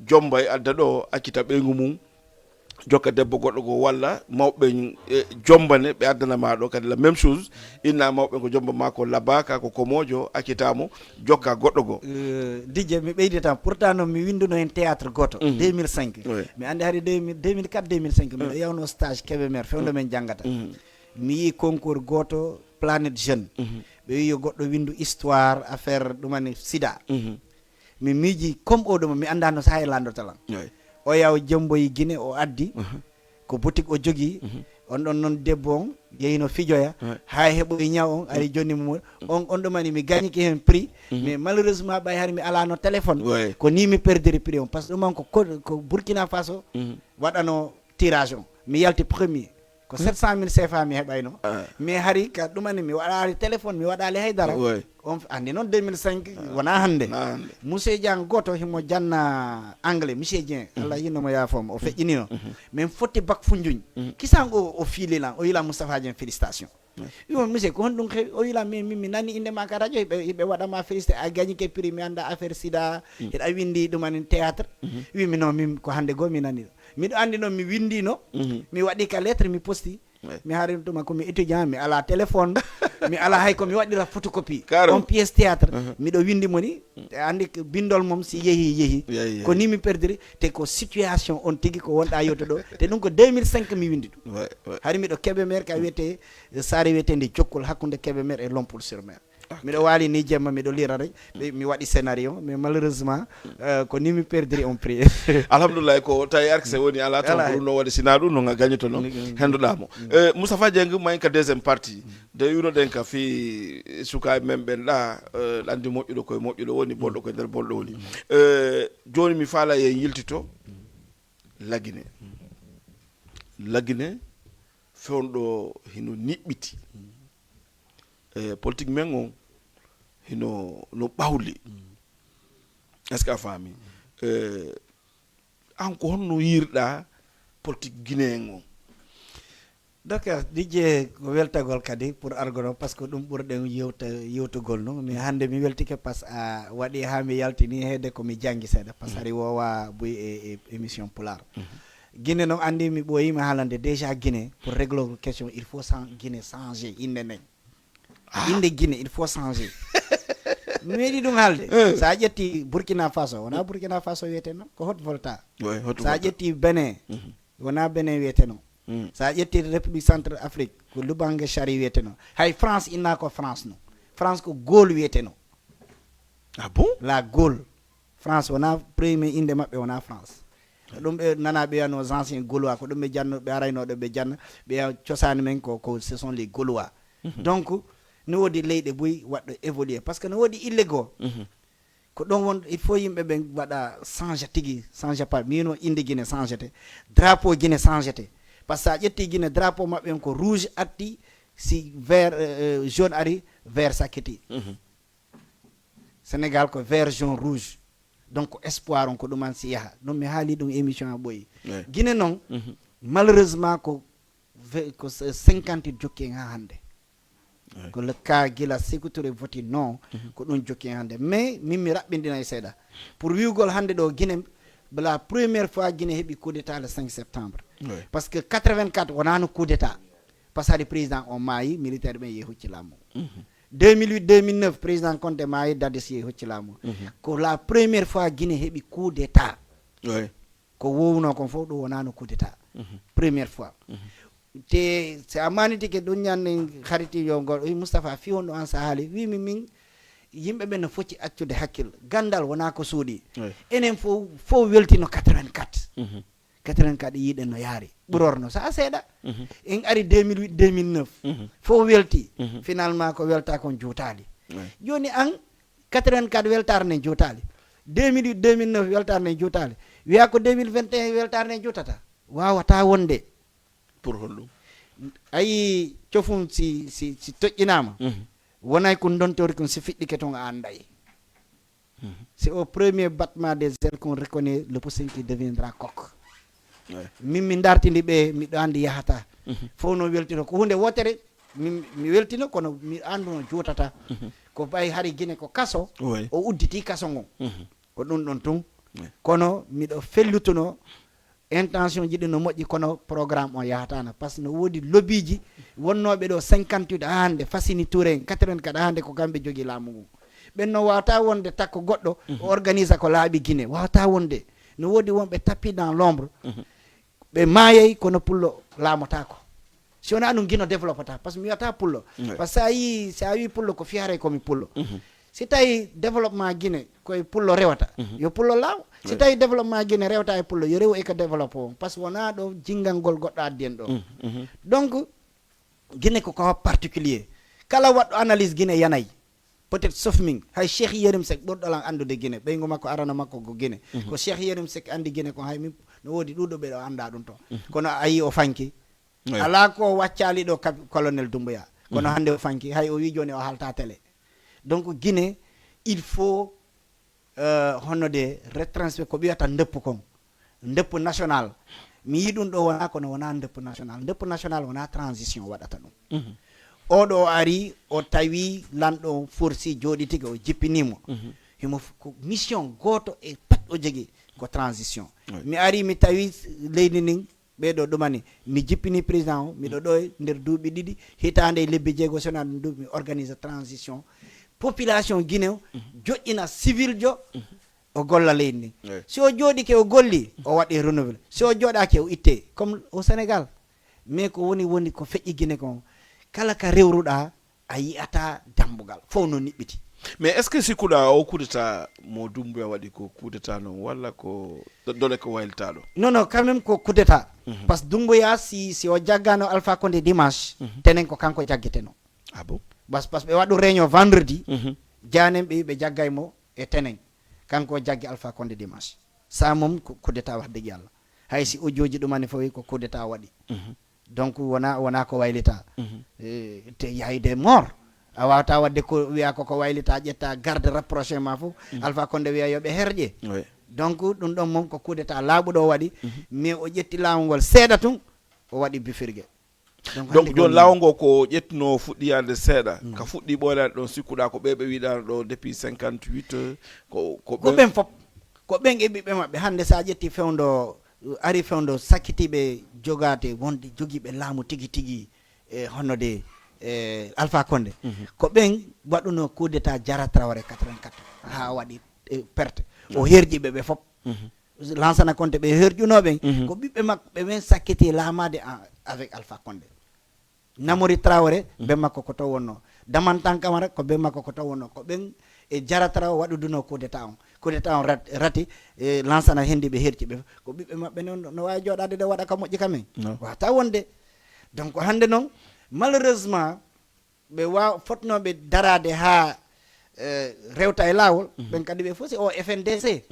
jombay adda ɗo accita ɓeyngu mum, jokka debbo goɗɗo goo walla mawɓe ɓen jombane ɓe addana ma ɗo kadi la même chose. Inna mawɓe ɓen ko jomba ma ko laba ka ko komojo accita mo, jokka goɗɗo goo. Didje mi ɓeydi tan pourtant noon mi winnduno heen théâtre gooto deux mille cinq. Mi anndi hari deux mille quatre deux mille cinq miɗo yawno stage Kébémer fewndo men janngata. Mi yii concours gooto Planète Jeune, ɓe wi yo goɗɗo winndu histoire affaire ɗumani sida. Mi miiji comme o ɗuma mi annda no saha e lanndota lan. O yaw jemboyi Guinée o addi ko boutique o jogii. On ɗon noon debbo on yehino fijoya, hay heɓoyi ñaw on ari jonni mo on on ɗumani mi gañike heen prix. Mais malheureusement ɓay hari mi alano téléphone, ko ni mi perdiri prix on par ce que ɗum on ko ko burkina faso waɗano tirage on, mi yalti premier. Ko sept cent mille C F A mi heɓayno. Mais hari ka ɗumani mi waɗaali téléphone, mi waɗaali haydara. On anndi noon deux mille cinq wonaa hannde. Monsieur Dieng gooto himo janna anglais, Monsieur Dieng, Allah yinno mo yaafoo mo, o feƴƴinino. Min fotti bac Foundiougne. Kisan o, o fiili lan, o yila Moustapha Dieng, félicitation. Wi mo, monsieur, ko honɗum heewi? O yila min, min mi nani innde ma ka radio, hiɓe, hiɓe waɗa ma félicité, a gagné ke prix, mi annda affaire sida, hiɗa winndi ɗum anin théâtre. Wi mi non, min ko hannde goo mi nani ɗum. Miɗo anndi noon mi winndino, mi waɗi ka lettre, mi posti. Mi hari tuma ko mi étudiant, mi ala téléphone, mi ala hay ko mi waɗira photocopie. On pièce théâtre, miɗo winndi mo ni, te anndi ko binndol mom si yehi, yehi. Ko ni mi perdiri, te ko situation on tigi ko wonɗa yewtude ɗo. Te ɗum ko deux mille cinq mi winndi ɗum. Hari miɗo Kébémer ka wiyete, saare wiyetende Jokkol hakkunde Kébémer e Lompoul sur Mer. Miɗo waali ni jemma, miɗo lira rek. Ɓe, mi waɗi scénario, mais malheureusement, euh, ko ni mi perdiri on prix. Alhamdulillah, ko tawi arke se woni ala taw ko ɗum no waɗi, sina ɗum no nga gañotono, hendoɗa mo. Euh, Moustapha Dieng, mayen ka deuxième partie. De winoɗen ka fi sukaaɓe men ɓen ɗa, euh, ɗandi moƴƴuɗo koye moƴƴuɗo woni, bonɗo koye nder bonɗo woni. Euh, joni mi faala yen yiltito Lagine. Lagine, fewndo hino niɓɓiti. E politique men on hino, no ɓawli. Est-ce que a faami? E, an ko honno yiirɗa politique guinéen on? D'accord, Didier, ko weltagol kadi pour argo ɗo, parce que ɗum ɓurɗen yewta-, yewtugol non. Mais hannde mi weltike parce que a waɗi haa mi yaltini, heede ko mi janngi seeɗa, parce que hari wowa buy e, e émission Pulaar. Guinée non anndi mi ɓooyi mi haalande déjà Guinée, pour régler question, il faut chan-, Guinée changer innde nden. Innde Guinée, il faut changer. Mi meeɗi ɗum haalde. Sa ƴetti Burkina Faso, wona Burkina Faso wiyete non, ko Haute Volta. Sa ƴetti Benin, wona Benin wiyete non. Sa ƴetti République Centre Afrique, ko Lubange Chari wiyete non. Hay France inna ko France non. France ko Gaule wiyete non. Ah bon? La Gaule. France wona premier innde maɓɓe wona France. Ko ɗum ɓe nana ɓe wiyano anciens Gaulois, ko ɗum ɓe janno, ɓe arayno ɗo ɓe janna, ɓe wiya cosaani men ko, ko ce sont les Gaulois. Donc, no woodi leyɗe buy waɗɗo évoluer. Parce que no woodi ille goo. Ko ɗon won, il faut yimɓe ɓen waɗa change tigi, change pas. Mino innde Guinée changete, drapeau Guinée changete. Parce que sa ƴetti Guinée, drapeau maɓɓe on ko rouge atti, si vert, euh, euh, jaune ari, vert sakkiti. Sénégal ko vert, jaune, rouge. Donc, espoir on ko ɗum an si yaha. Ɗum mi haali ɗum émission a ɓooyi. Guinée non, malheureusement ko ve-, ko cinquante jokki en ha hannde. Ko le cas gila Sékou Touré voti non, ko ɗum jokki en hannde. Mais min mi raɓɓinɗina e seeɗa. Pour wi'ugol hannde ɗo Guinée, la première fois Guinée heɓi coup d'état le cinq septembre. Parce que quatre-vingt-quatre wonano coup d'état. Parce que hari président on maayi, militaire ɓen yehi hucci laamu. Deux mille huit, deux mille neuf, président Condé maayi, Dadis yehi hucci laamu. Ko la première fois Guinée heɓi coup d'état. Ko wowno kon fof ɗum wonano coup d'état. Première fois. Te si a manitike ɗum ñande hariti yo ngol, wi Moustapha, fi honno an sa haali? Wimi min, yimɓe ɓen no foti accude hakkil. Gandal wona ko suuɗi. Enen fof, fof weltino quatre-vingt-quatre. Quatre-vingt-quatre yiɗen no yaari. Ɓurorno sa seeɗa. En ari deux mille huit, deux mille neuf. Fof welti. Finalement ko welta kon juutaali. Joni an, quatre-vingt-quatre weltaare nden juutaali. Deux mille huit, deux mille neuf weltaare nden juutaali. Wiya ko deux mille vingt et un weltaare nden juutata. Wawata wonde. Pour holɗum? Ayi, cofum si, si, si toƴƴinama. Wonay ko dontori kon si fiɗɗike ton a anday. C'est au premier battement des ailes qu'on reconnaît le poussin qui deviendra coq. Min mi dartindi ɓe, miɗo andi yahata. Fof no weltino. Ko hunde wotere, min mi weltino, kono mi anduno juutata. Ko ɓay hari Guinée ko kaso, o udditi kaso ngon. Ko ɗum ɗon tun. Kono miɗo fellutuno, intention ji ɗi no moƴƴi, kono programme on yahatano. Parce que no woodi lobby ji wonnooɓe ɗo cinquante-huit ha hannde, Fassini Touré en, quatre-vingt-quatre ha hannde ko kamɓe jogii laamu ngu. Ɓen no wawata wonde takko goɗɗo, o organisa ko laaɓi Guinée. Wawata wonde. No woodi wonɓe tapis dans l'ombre. Ɓe maayay kono pullo laamotako. Si wona ɗum Guinée développata. Parce que mi wiyata pullo. Parce que sa yi, sa wi pullo ko fiyare komi pullo. Si tawi développement Guinée koye pullo rewata, yo pullo laaw. Si tawi développement Guinée rewata e pullo, yo rew e ko développe on. Parce que wona ɗo jinngangol goɗɗo addi en ɗo. Donc, Guinée ko ko particulier. Kala waɗɗo analyse Guinée yanay. Peut-être sauf min, hay Cheikh Yérim Seck ɓurɗo lan anndude Guinée, ɓeyngu makko arano makko ko Guinée. Ko Cheikh Yérim Seck anndi Guinée ko hay min, no woodi ɗuɗo ɓe ɗo annda ɗum to. Kono a yi o fanki, Alaa ko waccaali ɗo, colonel Doumbouya, kono hannde o fanki, hay o wii jooni o haalta télé. Donc Guinée, il faut, honno de, retransfert ko ɓiyata ndeppu kon, ndeppu national. Mi yii ɗum ɗo wona, kono wona ndeppu national. Ndeppu national wona transition waɗata ɗum. Oɗo o ari, o tawi lanɗo forsi jooɗitike, o jippinimo. Himo ko mission gooto e pat o jogii, ko transition. Mi ari, mi tawi leydi ndin, ɓeɗo ɗumani, mi jippini président o, miɗo ɗo e nder duuɓi ɗiɗi, hitaande e lebbi jeego, sona ɗum duuɓi, mi organise transition. Population Guinée o joƴƴina civil jo, o golla leydi ndin. Si o jooɗike, o golli, o waɗi renouvelé. Si o jooɗaake, o itte. Comme au Sénégal. Mais ko woni, woni ko feƴƴi Guinée kon, kala ka rewruɗa, a yi'ata dambugal fof no niɓɓiti. Mais est ce que sikkuɗa o coup d'état mo Doumbouya waɗi ko coup d'état non, walla ko do- dole ko waylitaɗo? Non, non, quand même ko coup d'état. Parce que Doumbouya, si, si o jaggano Alpha Condé dimanche, tenen ko kanko jaggeteno. Ah bon? Parce, parce que ɓe waɗu réunion vendredi, janen ɓe ɓe jaggay mo e tenen. Kanko jaggi Alpha Condé dimanche. Sa mom ko coup d'état, wax dëgg Yàlla. Hay si audio ji ɗumani fof ko coup d'état waɗi. Donc wona, wona ko waylita. Eh, te y a eu des morts. A wawata wadde ko wiya ko ko waylita, ƴetta garde rapproché ma fof, Alpha Condé wiya yo ɓe herƴe. Donc ɗum ɗon mom ko coup d'état laaɓuɗo o waɗi. Mais o ƴetti laawol ngol seeɗa tun, o waɗi bifirge. Donc donc hannde jooni ko laawol ngol ko ƴettuno fuɗɗi yaade seeɗa, ka fuɗɗi ɓoylaade ɗon, sikkuɗa ko ɓe ɓe wiɗano ɗo depuis cinquante-huit, ko ko ko ɓen ɓen fof, ko ɓen e ɓiɓɓe maɓɓe. Hannde sa ƴetti fewndo, ari fewndo sakkitiiɓe jogaade wonde jogiiɓe laamu tigi tigi, e hono de, e Alpha Condé. Ko ɓen waɗuno coup d'état Jara Traoré quatre-vingt-quatre, haa waɗi, e, perte. O herƴi ɓe ɓe fof. Lansana Conté ɓe herƴuno ɓen, ko ɓiɓɓe makko ɓe ɓen sakkiti laamaade en, avec Alpha Condé. Namori Traoré, ben makko ko to wonno. Damantan Camara, ko ben makko ko to wonno. Ko ɓen e Jara Traoré waɗuduno coup d'état on. Coup d'état on rat-, rati, e Lansana hendi ɓe herci ɓe. Ko ɓiɓɓe maɓɓe non no waawi jooɗaade de waɗa ka moƴƴi ka men. Wata wonde. Donc hannde non, malheureusement, ɓe wa-, fotnooɓe daraade haa, eh, rewta e laawol, ɓen kadi ɓe fof si o F N D C.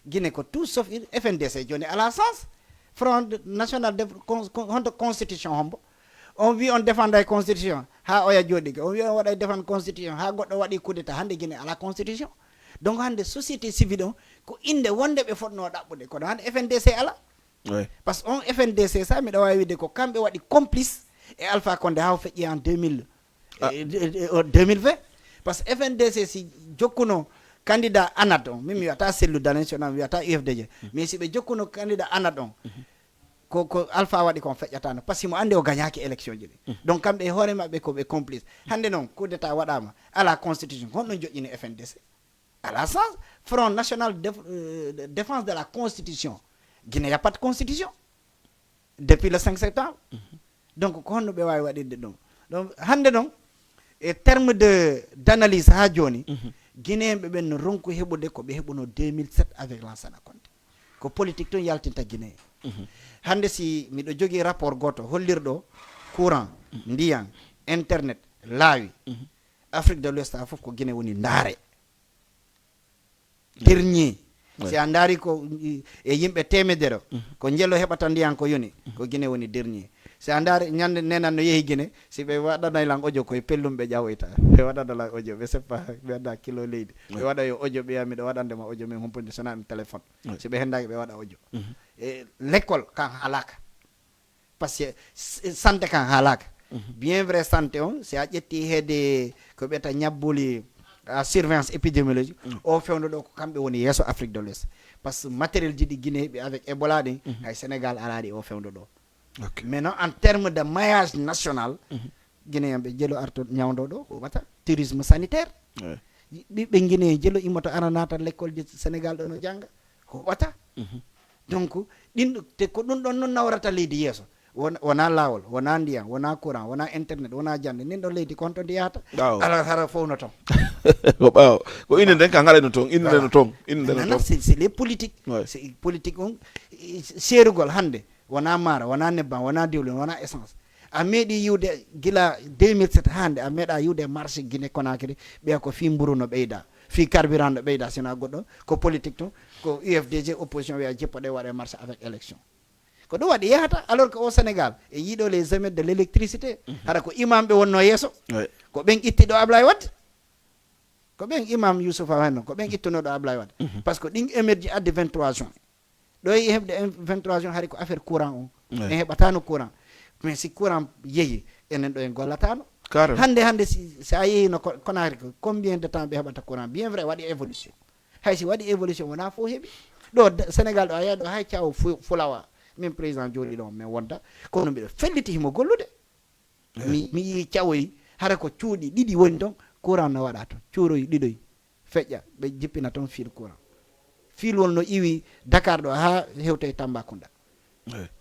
Guinée ko tout sauf il-, F N D C jooni alaa sens. Front National de Con-, Con-, honto constitution hombo? On wi on défenda e constitution, haa oya jooɗike. On wi on waɗa e défendre constitution, haa goɗɗo waɗi coup d'état. Hannde Guinée alaa constitution. Donc hannde société civile on, ko innde wonde ɓe fotnoo ɗaɓɓude, kono hannde F N D C alaa. Par ce que on F N D C sa, miɗo waawi wiide ko kamɓe waɗi complice e Alpha Condé haa o feƴƴi en deux mille, eh, eh, eh, deux mille vingt. Par ce que F N D C si jokkuno candidat Anat on, min mi wiyata Cellou Dalein Sonna, mi wiyata U F D G, mais si ɓe jokkuno candidat Anat on, ko, ko Alpha waɗi kon feƴƴatano, par ce que mo andi o gagnaki élection ji ɗi. Donc kamɓe e hoore maɓɓe ko ɓe complice. Hannde noon coup d'état waɗama, ala constitution, ko honɗum joƴƴini F N D C? Alaa sens. Front National Déf-, euh, de Défense de la Constitution. Guinée, y a pas de constitution. Depuis le cinq septembre. Donc, ko honno ɓe waawi waɗirde ɗum? Donc, hannde noon, e terme de, d'analyse haa jooni, Guinéen ɓe ɓen no ronku heɓude ko ɓe heɓuno deux mille sept avec Lansana Conté. Ko politique tun yaltinta Guinée. Hannde si miɗo jogii rapport gooto hollirɗo courant, ndiyan, internet, laawi, Afrique de l'Ouest haa fof ko Guinée woni ndaare. Dernier. Si a ndaari ko, e yimɓe teemedere, ko njelo heɓata ndiyan ko yoni, ko Guinée woni dernier. Si a ndaari ñande nenan no yehi Guinée, si ɓe waɗanay lan audio koye pellum ɓe ƴawoyta. Ɓe waɗana lan audio, ɓe seppa, ɓe adda kilo leydi. Ɓe waɗa yo audio, ɓe wiya miɗo waɗande ma audio, min humpude sona mi téléphone. Si ɓe hendaaki ɓe waɗa audio. E l'école kan haalaka. Parce que s-, santé kan haalaka. Bien vrai santé on, si a ƴetti heede ko ɓeta ñabbuli, a surveillance épidémiologique, o fewndo ɗo ko kamɓe woni yeeso Afrique de l'Ouest. Parce que matériel ji ɗi Guinée heɓi avec Ebola ɗin, hay Sénégal alaa ɗi o fewndo ɗo. Mais non, en terme de maillage national, Guinéen ɓe jelo arto ñawndo ɗo, ko wata tourisme sanitaire. Ɓiɓɓe Guinée jelo immoto ara naata l'école ji Sénégal ɗo no jannga, ko wata. Donc, ɗin, te ko ɗum ɗon non nawrata leydi yeeso. Won-, wona laawol, wona ndiyan, wona courant, wona internet, wona jannde. Nin ɗon leydi ko honto ndi yahata? Ɓaawo. Ala hara fof no toon. Ko ɓaawo. Ko inde nden kan haɗa no toon, inde nden no toon, inde nden no toon. C'est, c'est les politiques. C'est politique on, i-, seerugol hannde. Wona maaro, wona nebban, wona diwlin, wona essence. A meeɗi yiwde gila deux mille sept hannde, a meeɗa yiwde marché Guinée Conakry, ɓeya ko fii mburu no ɓeyda, fii carburant no ɓeyda, sina goɗɗo, ko politique tun, ko U F D G opposition wiya jippoɗe waɗe marché avec élection. Ko ɗum waɗi yahata, alors que au Sénégal, e yiɗo les émeutes de l'électricité, hara ko imam ɓe wonno yeeso. Ko ɓen itti ɗo Ablaye Wade. Ko ɓen imam Youssouf Awenno, ko ɓen ittuno ɗo Ablaye Wade. Parce que ɗin émeutes ji addi vingt-trois juin. Ɗo e heɓde vingt-trois juin hari ko affaire courant on. En heɓatano courant. Mais si courant yehi, enen ɗo en gollatano. Hannde, hannde si, si a yehi no Conakry, combien de temps ɓe heɓata courant? Bien vrai, waɗi évolution. Hay si waɗi évolution, wona fof heɓi. Ɗo Sénégal ɗo a yaha ɗo hay cawo fulawa. Min président jooɗi ɗon min wonda, kono mbiɗo felliti himo gollude. Mi mi yii cawoyi, hara ko cuuɗi ɗiɗi woni ton, courant no waɗa ton, cuuroyi ɗiɗoyi feƴƴa, ɓe jippina ton fil courant. Fil won no iwi Dakar ɗo haa hewta e Tambacounda.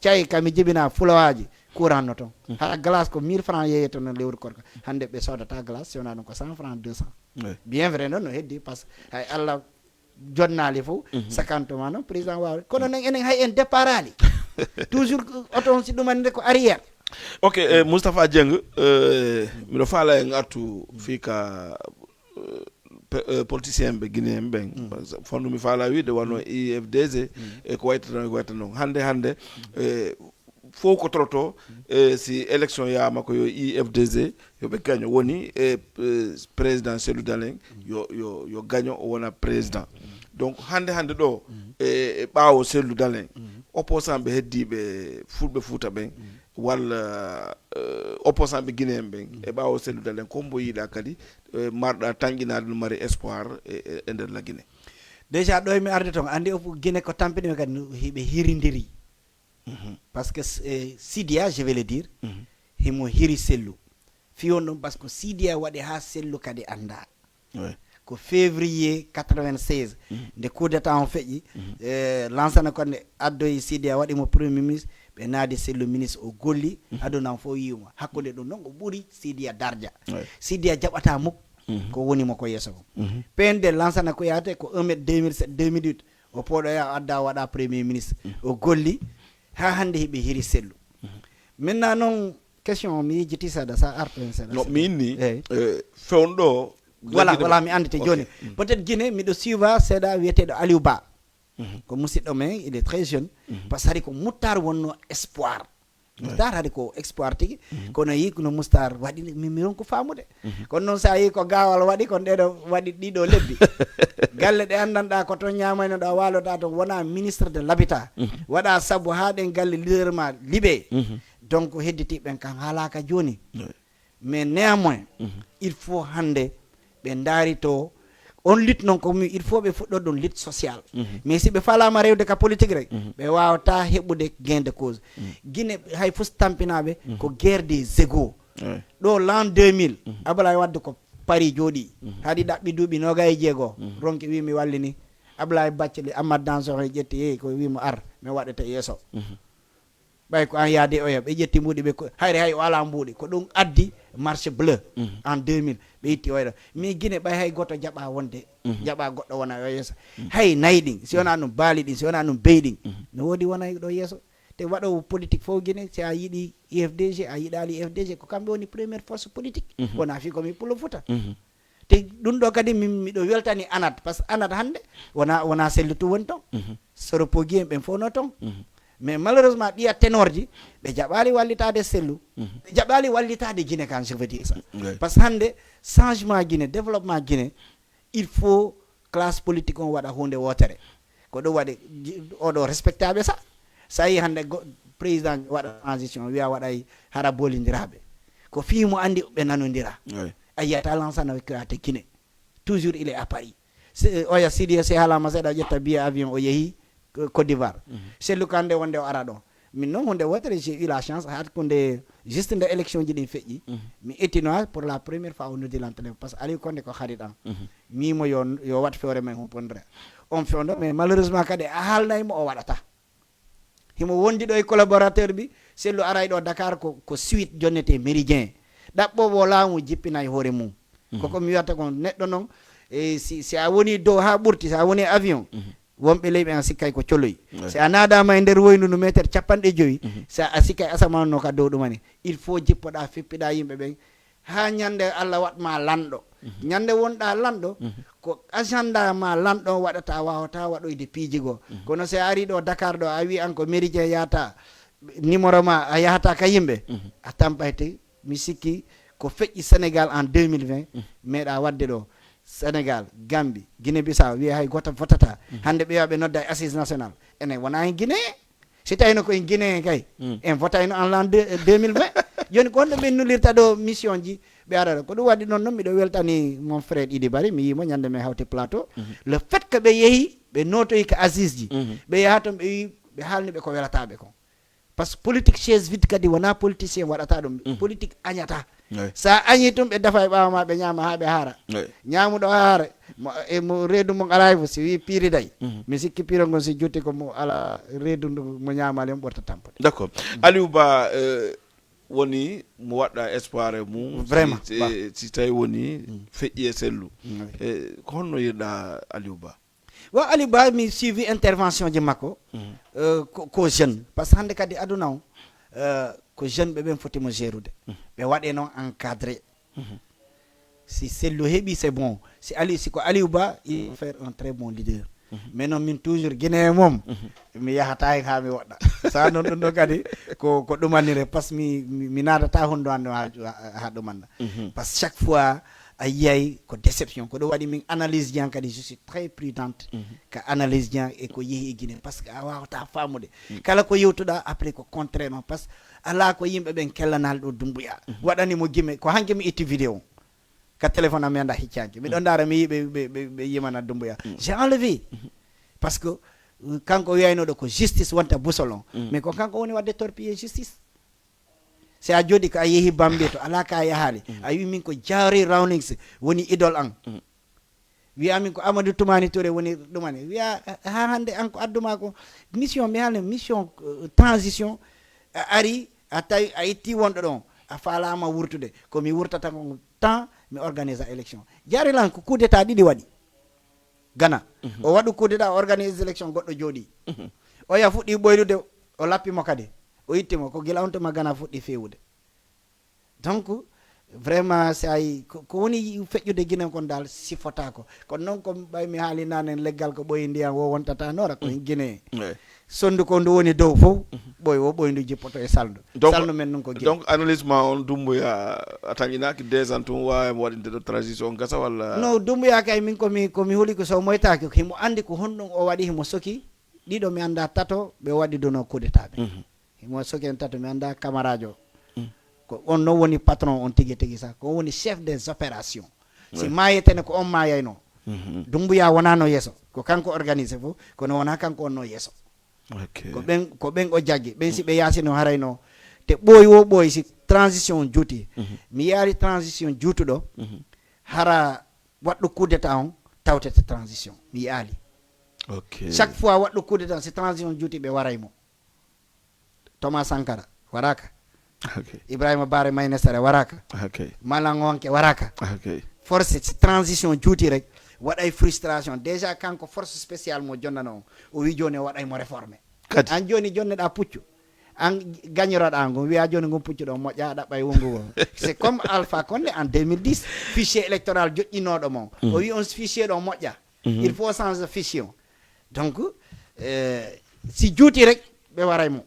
Cayi ka mi jibina fulawaaji, courant no ton. Hara glace ko mille francs yeeyete no lewru korka. Hannde ɓe soodata glace, si wonaa ɗum ko cent francs, deux cents. Bien vrai noon no heddi, parce que hay Allah jonnaali fof, sakantuma noon président waawde. Kono noon enen hay en départaali. Toujours oto on si ɗumaninde ko arrière. Ok, eh, Moustapha Dieng, eh, miɗo faala en artu fii ka eh, pe- eh, politicien ɓe Guinéen ɓen. Par exemple, fanndu mi faala wiide wano I F D G e ko wayta tan, ko wayta noon. Hannde, hannde, eh, fof ko toroto, eh, si élection yaama ko yo I F D G, yo ɓe gaño. Woni, eh, eh, président Cellou Dalein, yo, yo, yo gaño, o wona président. Donc, hannde, hannde ɗo, eh, e ɓaawo Cellou Dalein, opposant ɓe heddiiɓe fulɓe Fuuta ɓen, walla, eh, opposant ɓe Guinéen ɓen, e ɓaawo Cellou Dalein, ko mbo yiɗa kadi, eh, marɗa tanƴinaade no mari espoir e, e, e nder la Guinée? Déjà, ɗo mi arde ton, anndi o Guinée ko tampini ɓe kadi, no hiɓe hirindiri. Parce que, eh, Sidia, je vais le dire, himo hiri Cellou. Fii on ɗum, parce que Sidia waɗi haa Cellou kadi annda. Ko février quatre-vingt-seize, nde coup d'état on feƴƴi, eh, Lansana Conté addoyi Sidia, waɗi mo premier ministre, ɓe naadi Cellou ministre, o golli, aduna on fof yi'uma. Hakkunde ɗum noon, o ɓuri Sidia darja. Sidia jaɓata muk ko woni mo ko yeeso kon. P N D Lansana Kouyaté ko un mètre deux mille sept, deux mille huit, o pooɗoya, o adda, o waɗa premier ministre. O golli, haa hannde hiɓe hiri Cellou. Maintenant noon, question o mi yejjiti seeɗa, sa arto hen seeɗa. No, min ni, eh, fewndo. Voilà, voilà, mi andite jooni. Peut-être Guinée, miɗo suiva seeɗa wiyeteeɗo Aliou Ba. Ko musidɗo men, il est très jeune. Parce que hari ko Moutar wonno espoir. Moutar hari ko espoir tigi. Kono yi no Moutar waɗi, mi, mi ronku faamude. Kono noon, sa yi ko gaawal waɗi, kon ɗeɗo waɗi ɗiɗo lebbi. Galle ɗe anndanɗa ko toon ñaamayno ɗo, a waalota toon, wona ministre de l'habitat. Waɗa sabu haa ɗen galle leader ma liɓe. Donc, hedditi ɓen kan haalaka jooni. Mais néanmoins, il faut hannde ɓe ndaari to on lutte noon, ko mi, il faut ɓe fuɗɗo ɗum lutte sociale. Mais si ɓe faalama rewde ka politique rek, ɓe wawata heɓude gain de cause. Guinée, hay fof tampinaɓe ko guerre des égaux. Ɗo l'an deux mille, Ablaye Wade ko Paris jooɗi. Haɗi ɗaɓɓi duuɓi noga e jeego, ronki wi mi wallini. Ablaye Bathily, Amath Dansokho ƴetti, yehi ko wi mo ar, mi waɗete yeeso. Ɓay ko an yaade oya, ɓe ƴetti mbuuɗi ɓe ko, hayre hay o ala mbuuɗi. Ko ɗum addi marche bleu en deux mille, ɓe itti oya ɗo. Mi Guinée ɓay hay goto jaɓa wonde, jaɓa goɗɗo wona o yeeso. Hay nayi ɗin, si wona ɗum baali ɗin, si wona ɗum beyi ɗin, no woodi wona ɗo yeeso. Te waɗowo politique fof Guinée, si a yiɗi U F D G, a yiɗaali U F D G, ko kamɓe woni première force politique. Wona fii ko mi Pullo Fuuta. Te ɗum ɗo kadi min miɗo weltani anat, parce que anat hannde wona, wona Sellu tu woni toon. Soropogi en ɓen fof no toon. Mais malheureusement, ɗiya tenorji, ɓe jaɓaali wallitaade Sellu. Ɓe jaɓaali wallitaade Guinée kan, je veux dire ça. Parce que hannde, changement Guinée, développement Guinée, il faut classe politique on waɗa huunde wootere. Ko ɗum waɗi oɗo respectaɓe sa, sa yi hannde président waɗa transition, wiya waɗay hara bolindiraɓe. Ko fii mo anndi ɓe nanondira. A yiyata Lansana Kouyaté Guinée. Toujours il est à Paris. Oya Sidiya, si haalama seeɗa, ƴetta billet avion, o yeehi Côte d'Ivoire. Sellu Kandé wonde o ara ɗo. Min noon, hunde wootere, j'ai eu la chance, hakkunde juste nde élection ji ɗin feƴƴi, mi ittinoa pour la première fois o noddi lan téléphone, parce que Aliou Condé ko harit an. Mimo yo, yo wat fewre men humpondire. On fewndo, mais malheureusement kadi a haalnay mo, o waɗata. Himo wondi ɗo e collaborateur bi, Sellu aray ɗo Dakar ko, ko suite jonnete Méridien. Ɗaɓɓowo laamu jippinay hoore mum. Koko mi wiyata kon, neɗɗo noon, e si, si a woni dow haa ɓurti, si a woni avion, wonɓe ley ɓen a sikkay ko coloyi. Si a naadama e nder woyndu ndu meeter capanɗe joyi, si a sikkay asamaan no ka dow ɗumani. Il faut jippoɗa, fippiɗa yimɓe ɓen, haa ñande Allah waɗ ma lanɗo. Ñande wonɗa lanɗo, ko agenda ma lanɗo on waɗata, a wawata waɗoyde piiji goo. Kono si a ari ɗo Dakar ɗo, a wi an ko Méridien yata, numéro ma a yahata ka yimɓe, a tampayte. Mi sikki ko feƴƴi Sénégal en deux mille vingt, meeɗa waɗde ɗo. Sénégal, Gambie, Guinée Bissau, wiye hay goto votata. Hannde ɓe wiya ɓe nodda e assise nationale. Enen wona en Guinée. Si tawino ko en Guinée en kay, en votayno en l'an deux- deux mille vingt. Joni ko honno ɓen nulirta ɗo mission ji? Ɓe ara ɗo. Ko ɗum waɗi noon, noon miɗo weltani mon frère Idi Bari, mi yii mo ñande men hawti plateau. Le fait que ɓe yehi, ɓe nootoyi ka assise ji, ɓe yaha toon, ɓe wi, ɓe haalni ɓe ko welata ɓe kon. Par ce que politique chaise vide kadi wona politicien waɗata ɗum. Politique añata. Sa añi tun, ɓe dafa e ɓaawo ma, ɓe ñaama haa ɓe haara. Ñaamuɗo haara, mo, e mo reedu mum alaa e fof, si wii piiriday, mi sikki piiro ngon si jutti ko mo ala reedu ndu mo ñaamaali, mo ɓurta tampude. D'accord. Aliou Ba, euh, woni mo waɗɗa espoir e mum. Vraiment, si, ba. Si, si tawi woni feƴƴi e sellu. E, ko honno yiɗɗa Aliou Ba? Wa Aliou Ba, mi suivi intervention ji makko, euh, ko, ko jeune. Par ce que hannde kadi aduna o, euh, ko jeune ɓe ɓen foti mo gérude. Ɓe waɗe noon encadré. Si sellu heɓi, c'est bon. Si Aliou, si ko Aliou Ba, il va faire un très bon leader. Mais noon min toujours Guinée e mum, mi yahata hen haa mi woɗɗa. Sa noon ɗum ɗo kadi ko, ko ɗumanire, par ce que mi, mi, mi naatata hondu an ha, ha, ha ɗumanna. Par ce que chaque fois a yiyay ko déception. Ko ɗum waɗi min analyse ji an kadi, je suis très prudente ka analyse ji an e ko yehi e Guinée. Par ce que a wawata famude. Kala ko yewtuɗa après ko contraire noon. Par ce que ala ko yimɓe ɓen kellanali ɗo Dumbuya. Waɗani mo Guinée, ko hanki mi itti vidéo ka téléphone am, mi anda hiccanki. Miɗo ndaara, mi yii ɓe, ɓe, ɓe, ɓe yimana Dumbuya. J'ai enlevé. Par ce que, euh, kanko wiyaynoɗo ko justice wonta boussole on. Mais ko kanko woni wadde torpiller justice. Si a jooɗi ko a yehi Bambey to, ala ka a yahaali. A wi min ko Jawhari Rawlings woni idole an. Wiya min ko Amadou Toumani Touré woni ɗumani. Wiya, ha hannde an ko adduma ko mission, mi haalni mission, euh, transition. A ari, a tawi, a itti wonɗo ɗon. A faalama wurtude. Ko mi wurtata ko temps, mi organise élection. Jarilan ko coup d'état ɗiɗi waɗi. Ghana. O waɗu coup d'état, o organise élection, goɗɗo jooɗi. Oya fuɗɗi ɓoylude, o lappi mo kadi. O itti mo, ko gila on tuma Ghana fuɗɗi fewude. Donc, vraiment, si a yi-, ko, ko woni feƴƴude Guinée kon dal, sifotako. Kono noon, ko ɓay mi haali naane, leggal ko ɓoyi ndiyan wo wontata noora, ko Guinée. Sondu ko ndu woni dow fof, ɓoy wo ɓoy ndu jippoto e salndu. Donc, salndu men nun ko Guinée. Donc, analyse ma on, Dumbuya, a tañinaki deux ans tun, wawa mo waɗinde ɗo transition gasa walla? No, Dumbuya kay, min ko mi, ko mi huli ko so moytaki, ko himo andi ko honɗum o waɗi, himo soki. Ɗiɗo mi anda, tato ɓe waɗi duno coup d'état ɓe. Himo soki en tato, mi anda Camara jo. Ko on non woni patron on tigi tigi sa, ko woni chef des opérations. Si maayetene ko on maayayno. Dumbuya wonano yeeso, ko kanko organisé fof, kono wona kanko wonno yeeso. Ko ɓen, ko ɓen o jaggi, ɓen si ɓe yaasino harayno, te ɓooyi wo ɓooyi si transition juuti. Mi yaari transition juutuɗo, hara waɗɗo coup d'état on tawtete transition. Mi yaali. Chaque fois waɗɗo coup d'état, si transition juuti, ɓe waray mo. Thomas Sankara, waraka. Ibrahima Bare Maynesere, waraka. Malangonke, waraka. Force, si transition juuti rek, waɗay frustration. Déjà, kanko force spéciale mo jonnano on, o wi joni o waɗay mo réformé. Kadi. An joni jonneɗa puccu. An gañoroɗa ngun, wiya joni ngun puccu ɗo moƴƴa, a ɗaɓɓay wongu go. C'est comme Alpha Condé en deux mille dix, fichier électoral joƴƴinoɗo mo. O wi on fichier ɗo moƴƴa. Il faut changer fichier o. Donc, euh, si juuti rek, ɓe waray mo.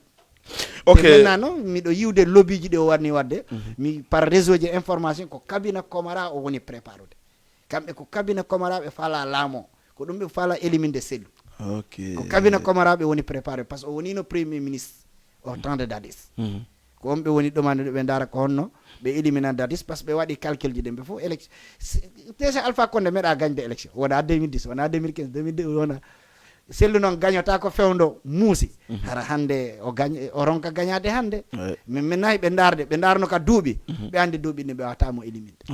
Ok. Maintenant, non, miɗo yiwde lobby ji ɗi o warni wadde. Mi par réseau ji information, ko cabinet Comores o woni préparude. Kamɓe ko cabinet Comores ɓe fala laamo. Ko ɗum ɓe fala éliminde Cellou. Ok. Ko cabinet Comores ɓe woni préparé, par ce que o wonino premier ministre au temps de Dadis. Ko on ɓe woni ɗumanude, ɓe ndaara ko honno ɓe élimina Dadis, par ce que ɓe waɗi calcul ji ɗen ɓe fof. Élec-, déjà Alpha Condé meeɗa gañde élection. Wona deux mille dix, wona deux mille quinze, deux mille deux, wona. Cellou noon gañota ko fewndo muusi. Hara hannde o gañ-, o ronka gañade hannde. Min, min nayi ɓe ndaarde, ɓe ndaarno ka duuɓi. Ɓe anndi duuɓi ɗin ɓe wawata mo éliminde.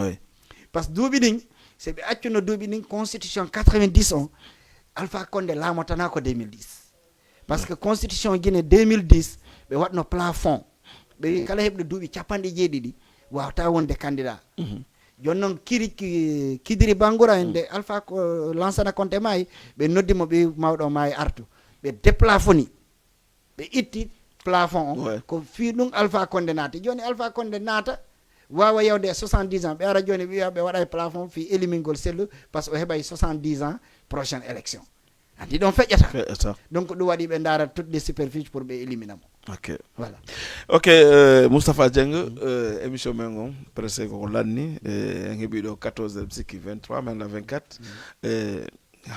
Par ce que duuɓi ɗin, si ɓe accuno duuɓi ɗin, constitution quatre-vingt-dix on, Alpha Condé laamotana ko deux mille dix. Par ce que constitution Guinée deux mille dix, ɓe waɗno plafond. Ɓe wi kala heɓɗo duuɓi capanɗe jeeɗiɗi wawata wonde candidat. Jooni noon Kiri-, Ki-, Kidiri Bangura en nde Alpha ko Lansana Conté maayi, ɓe noddi mo, ɓe wi mawɗo o maayi, artu. Ɓe déplafoni. Ɓe itti plafond on. Ko fii ɗum Alpha Condé naati. Jooni Alpha Condé naata, waawa yawde e soixante-dix ans. Ɓe ara jooni ɓe wiya ɓe waɗay plafond fii élimingol Cellou, par ce que o heɓay soixante-dix ans prochaine élection. Anndi ɗon feƴƴata. Feƴƴata. Donc ɗum waɗi ɓe ndaara toutes les superficies pour ɓe élimina mo. Ok. Voilà. Ok, euh, Moustapha Dieng, euh, émission men on, presque ko lanni, euh, en heɓi ɗo quatorze heures, sikki vingt-trois, men la vingt-quatre. Euh,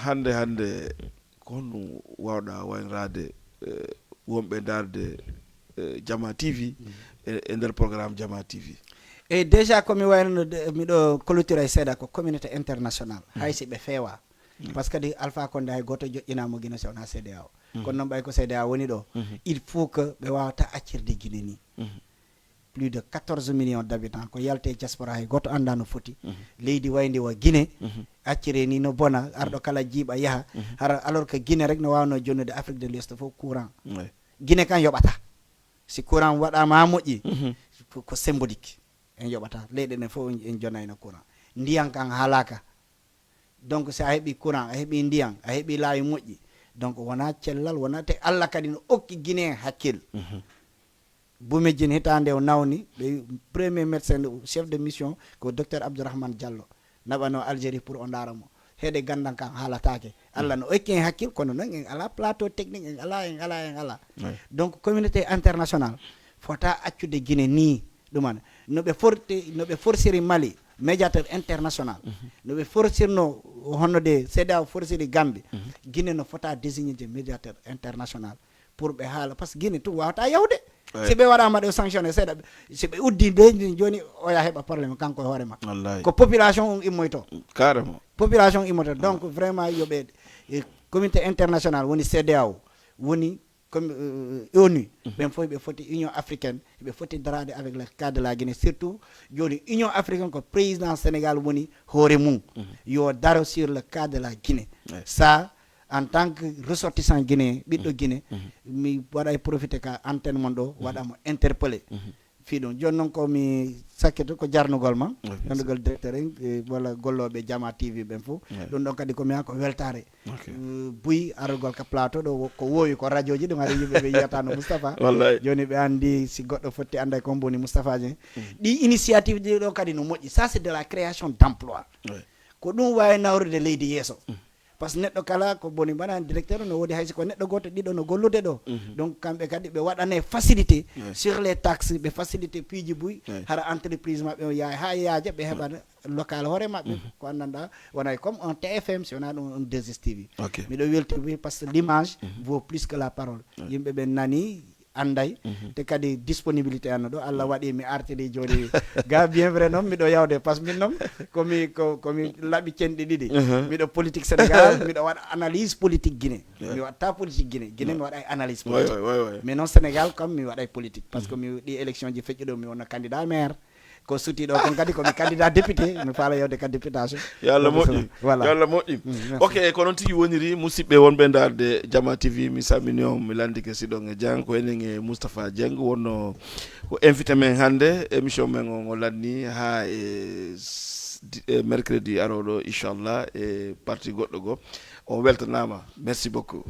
hannde, hannde, ko honno wawɗa waynraade, euh, wonɓe ndaarde, euh, Jama T V, e, e nder programme Jama T V? E déjà, ko mi wayno de- miɗo clôture e seeɗa ko communauté international, hay si ɓe feewa. Parce que kadi Alpha Condé hay gooto joƴƴinaama Guinée so wonaa C D A O. Kono noon ɓay ko C D A O woni ɗo, il faut que ɓe wawata accirde Guinée ni. Plus de quatorze millions d'habitants ko yalti e diaspora, hay gooto annda no foti. Leydi wayndi wa Guinée, accire ni no bona, arɗo kala jiiɓa yaha. Hara alors que Guinée rek no wawno jonnude Afrique de l'Ouest fof courant. Ouais. Guinée kan yoɓata. Si courant waɗama ha moƴƴi, ko, ko symbolique. En yoɓata. Leyɗe ɗen fof en, en jonayno courant. Ndiyan kan haalaka. Donc si a heɓi courant, a heɓi ndiyan, a heɓi laawi moƴƴi. Donc wona cellal, wona te Allah kadi no okki Guinée hakkil. Bumejin hitande o nawni, ɓe premier médecin, chef de mission ko docteur Abdourahmane Diallo. Naɓano Algérie pour o ndaara mo. Heɗe gandan kan haalatake. Allah no okki en hakkil, kono noon en ala plateau technique, en ala, en ala, en ala. Ouais. Donc communauté internationale fota accude Guinée ni ɗuman. No ɓe forti, no ɓe forciri Mali, médiateur international. No ɓe forcirno honno de C D A O forciri Gambie. Guinée no fota désigner de médiateur international pour ɓe haala, parce que Guinée tun wawata yahude. Ouais. Si ɓe waɗama ɗo sanctionné seeɗa, si ɓe uddi de joni oya heɓa problème kanko e hoore makko. Wallahi. Ko population on immoyto. Carrément. Population immoto. Donc vraiment yoɓe e communauté international woni C D A O, woni comme euh, onu, ɓen fof ɓe foti Union africaine, ɓe foti darade avec le cas de la Guinée, surtout joni Union africaine ko président Sénégal woni hoore mum. Yo daro sur le cas de la Guinée. Ouais. Ça, en tant que ressortissant guinéen, ɓiɗɗo Guinée, mi waɗay profité ka antenne mon ɗo waɗamo interpellé. Fii ɗum joni noon ko mi sakkito ko jarnugol ma, Ouais, jarnugol directeur en, eh, walla gollooɓe Jama T V ɓen fof. Ouais. Ɗum ɗon kadi ko mi ha ko weltare. Ok. Euh, buy arugol ka plateau ɗo wo- ko wowi ko radio ji ɗum hari yimɓe ɓe yiyata no Moustapha. Wallahi. Joni ɓe andi si goɗɗo fotti anday ko mboni Moustapha Dieng. Ɗi initiative ɗi ɗo kadi no moƴƴi, ça c'est de la création d'emploi. Ouais. Ko ɗum wawi nawrude leydi yeeso. Parce que neɗɗo kala ko boni mbaɗa directeur no woodi, haysi ko neɗɗo goto ɗiɗo no gollude ɗo. Donc kamɓe kadi ɓe waɗane facilité Ouais. sur les taxes, ɓe facilité piiji buy. Ouais. Hara entreprise maɓɓe o yaay ha yaaja, ɓe heɓa local hoore maɓɓe, ko anndanɗa wonay comme un T F M, si wona ɗum un deux S T V. Ok. Miɗo welti wi parce que l'image vaut plus que la parole. Yimɓe ɓe nani, anday, te kadi disponibilité an ɗo Allah waɗi mi artiri joni. Ga bien vrai noon miɗo yawde parce que min noon komi ko komi laɓi cenɗi ɗiɗi. Miɗo politique Sénégal, miɗo waɗa analyse politique Guinée. Mi waɗta politique Guinée, Guinée mi waɗa analyse Ouais, politique. Ouais, ouais. Mais noon Sénégal kam mi waɗay politique parce que mi ɗi élection ji feƴƴuɗo mi wonna candidat maire. Ko suti ɗo kon kadi komi candidat député, mi faala yewde ka députation. Yo Allah Donc, moƴƴi. Voilà. Yo Allah moƴƴi. Mm, merci. Ok, ko noon tigi woniri, musidɓe wonɓe ndaarde Jama T V, mi salmini on, mi landike siɗon e jam, ko enen e Moustapha Dieng wonno ko invité men hannde, émission men on o lanni ha e s- di- e mercredi arooɗo, inchallah, e parti goɗɗo goo. On weltanaama. Merci beaucoup.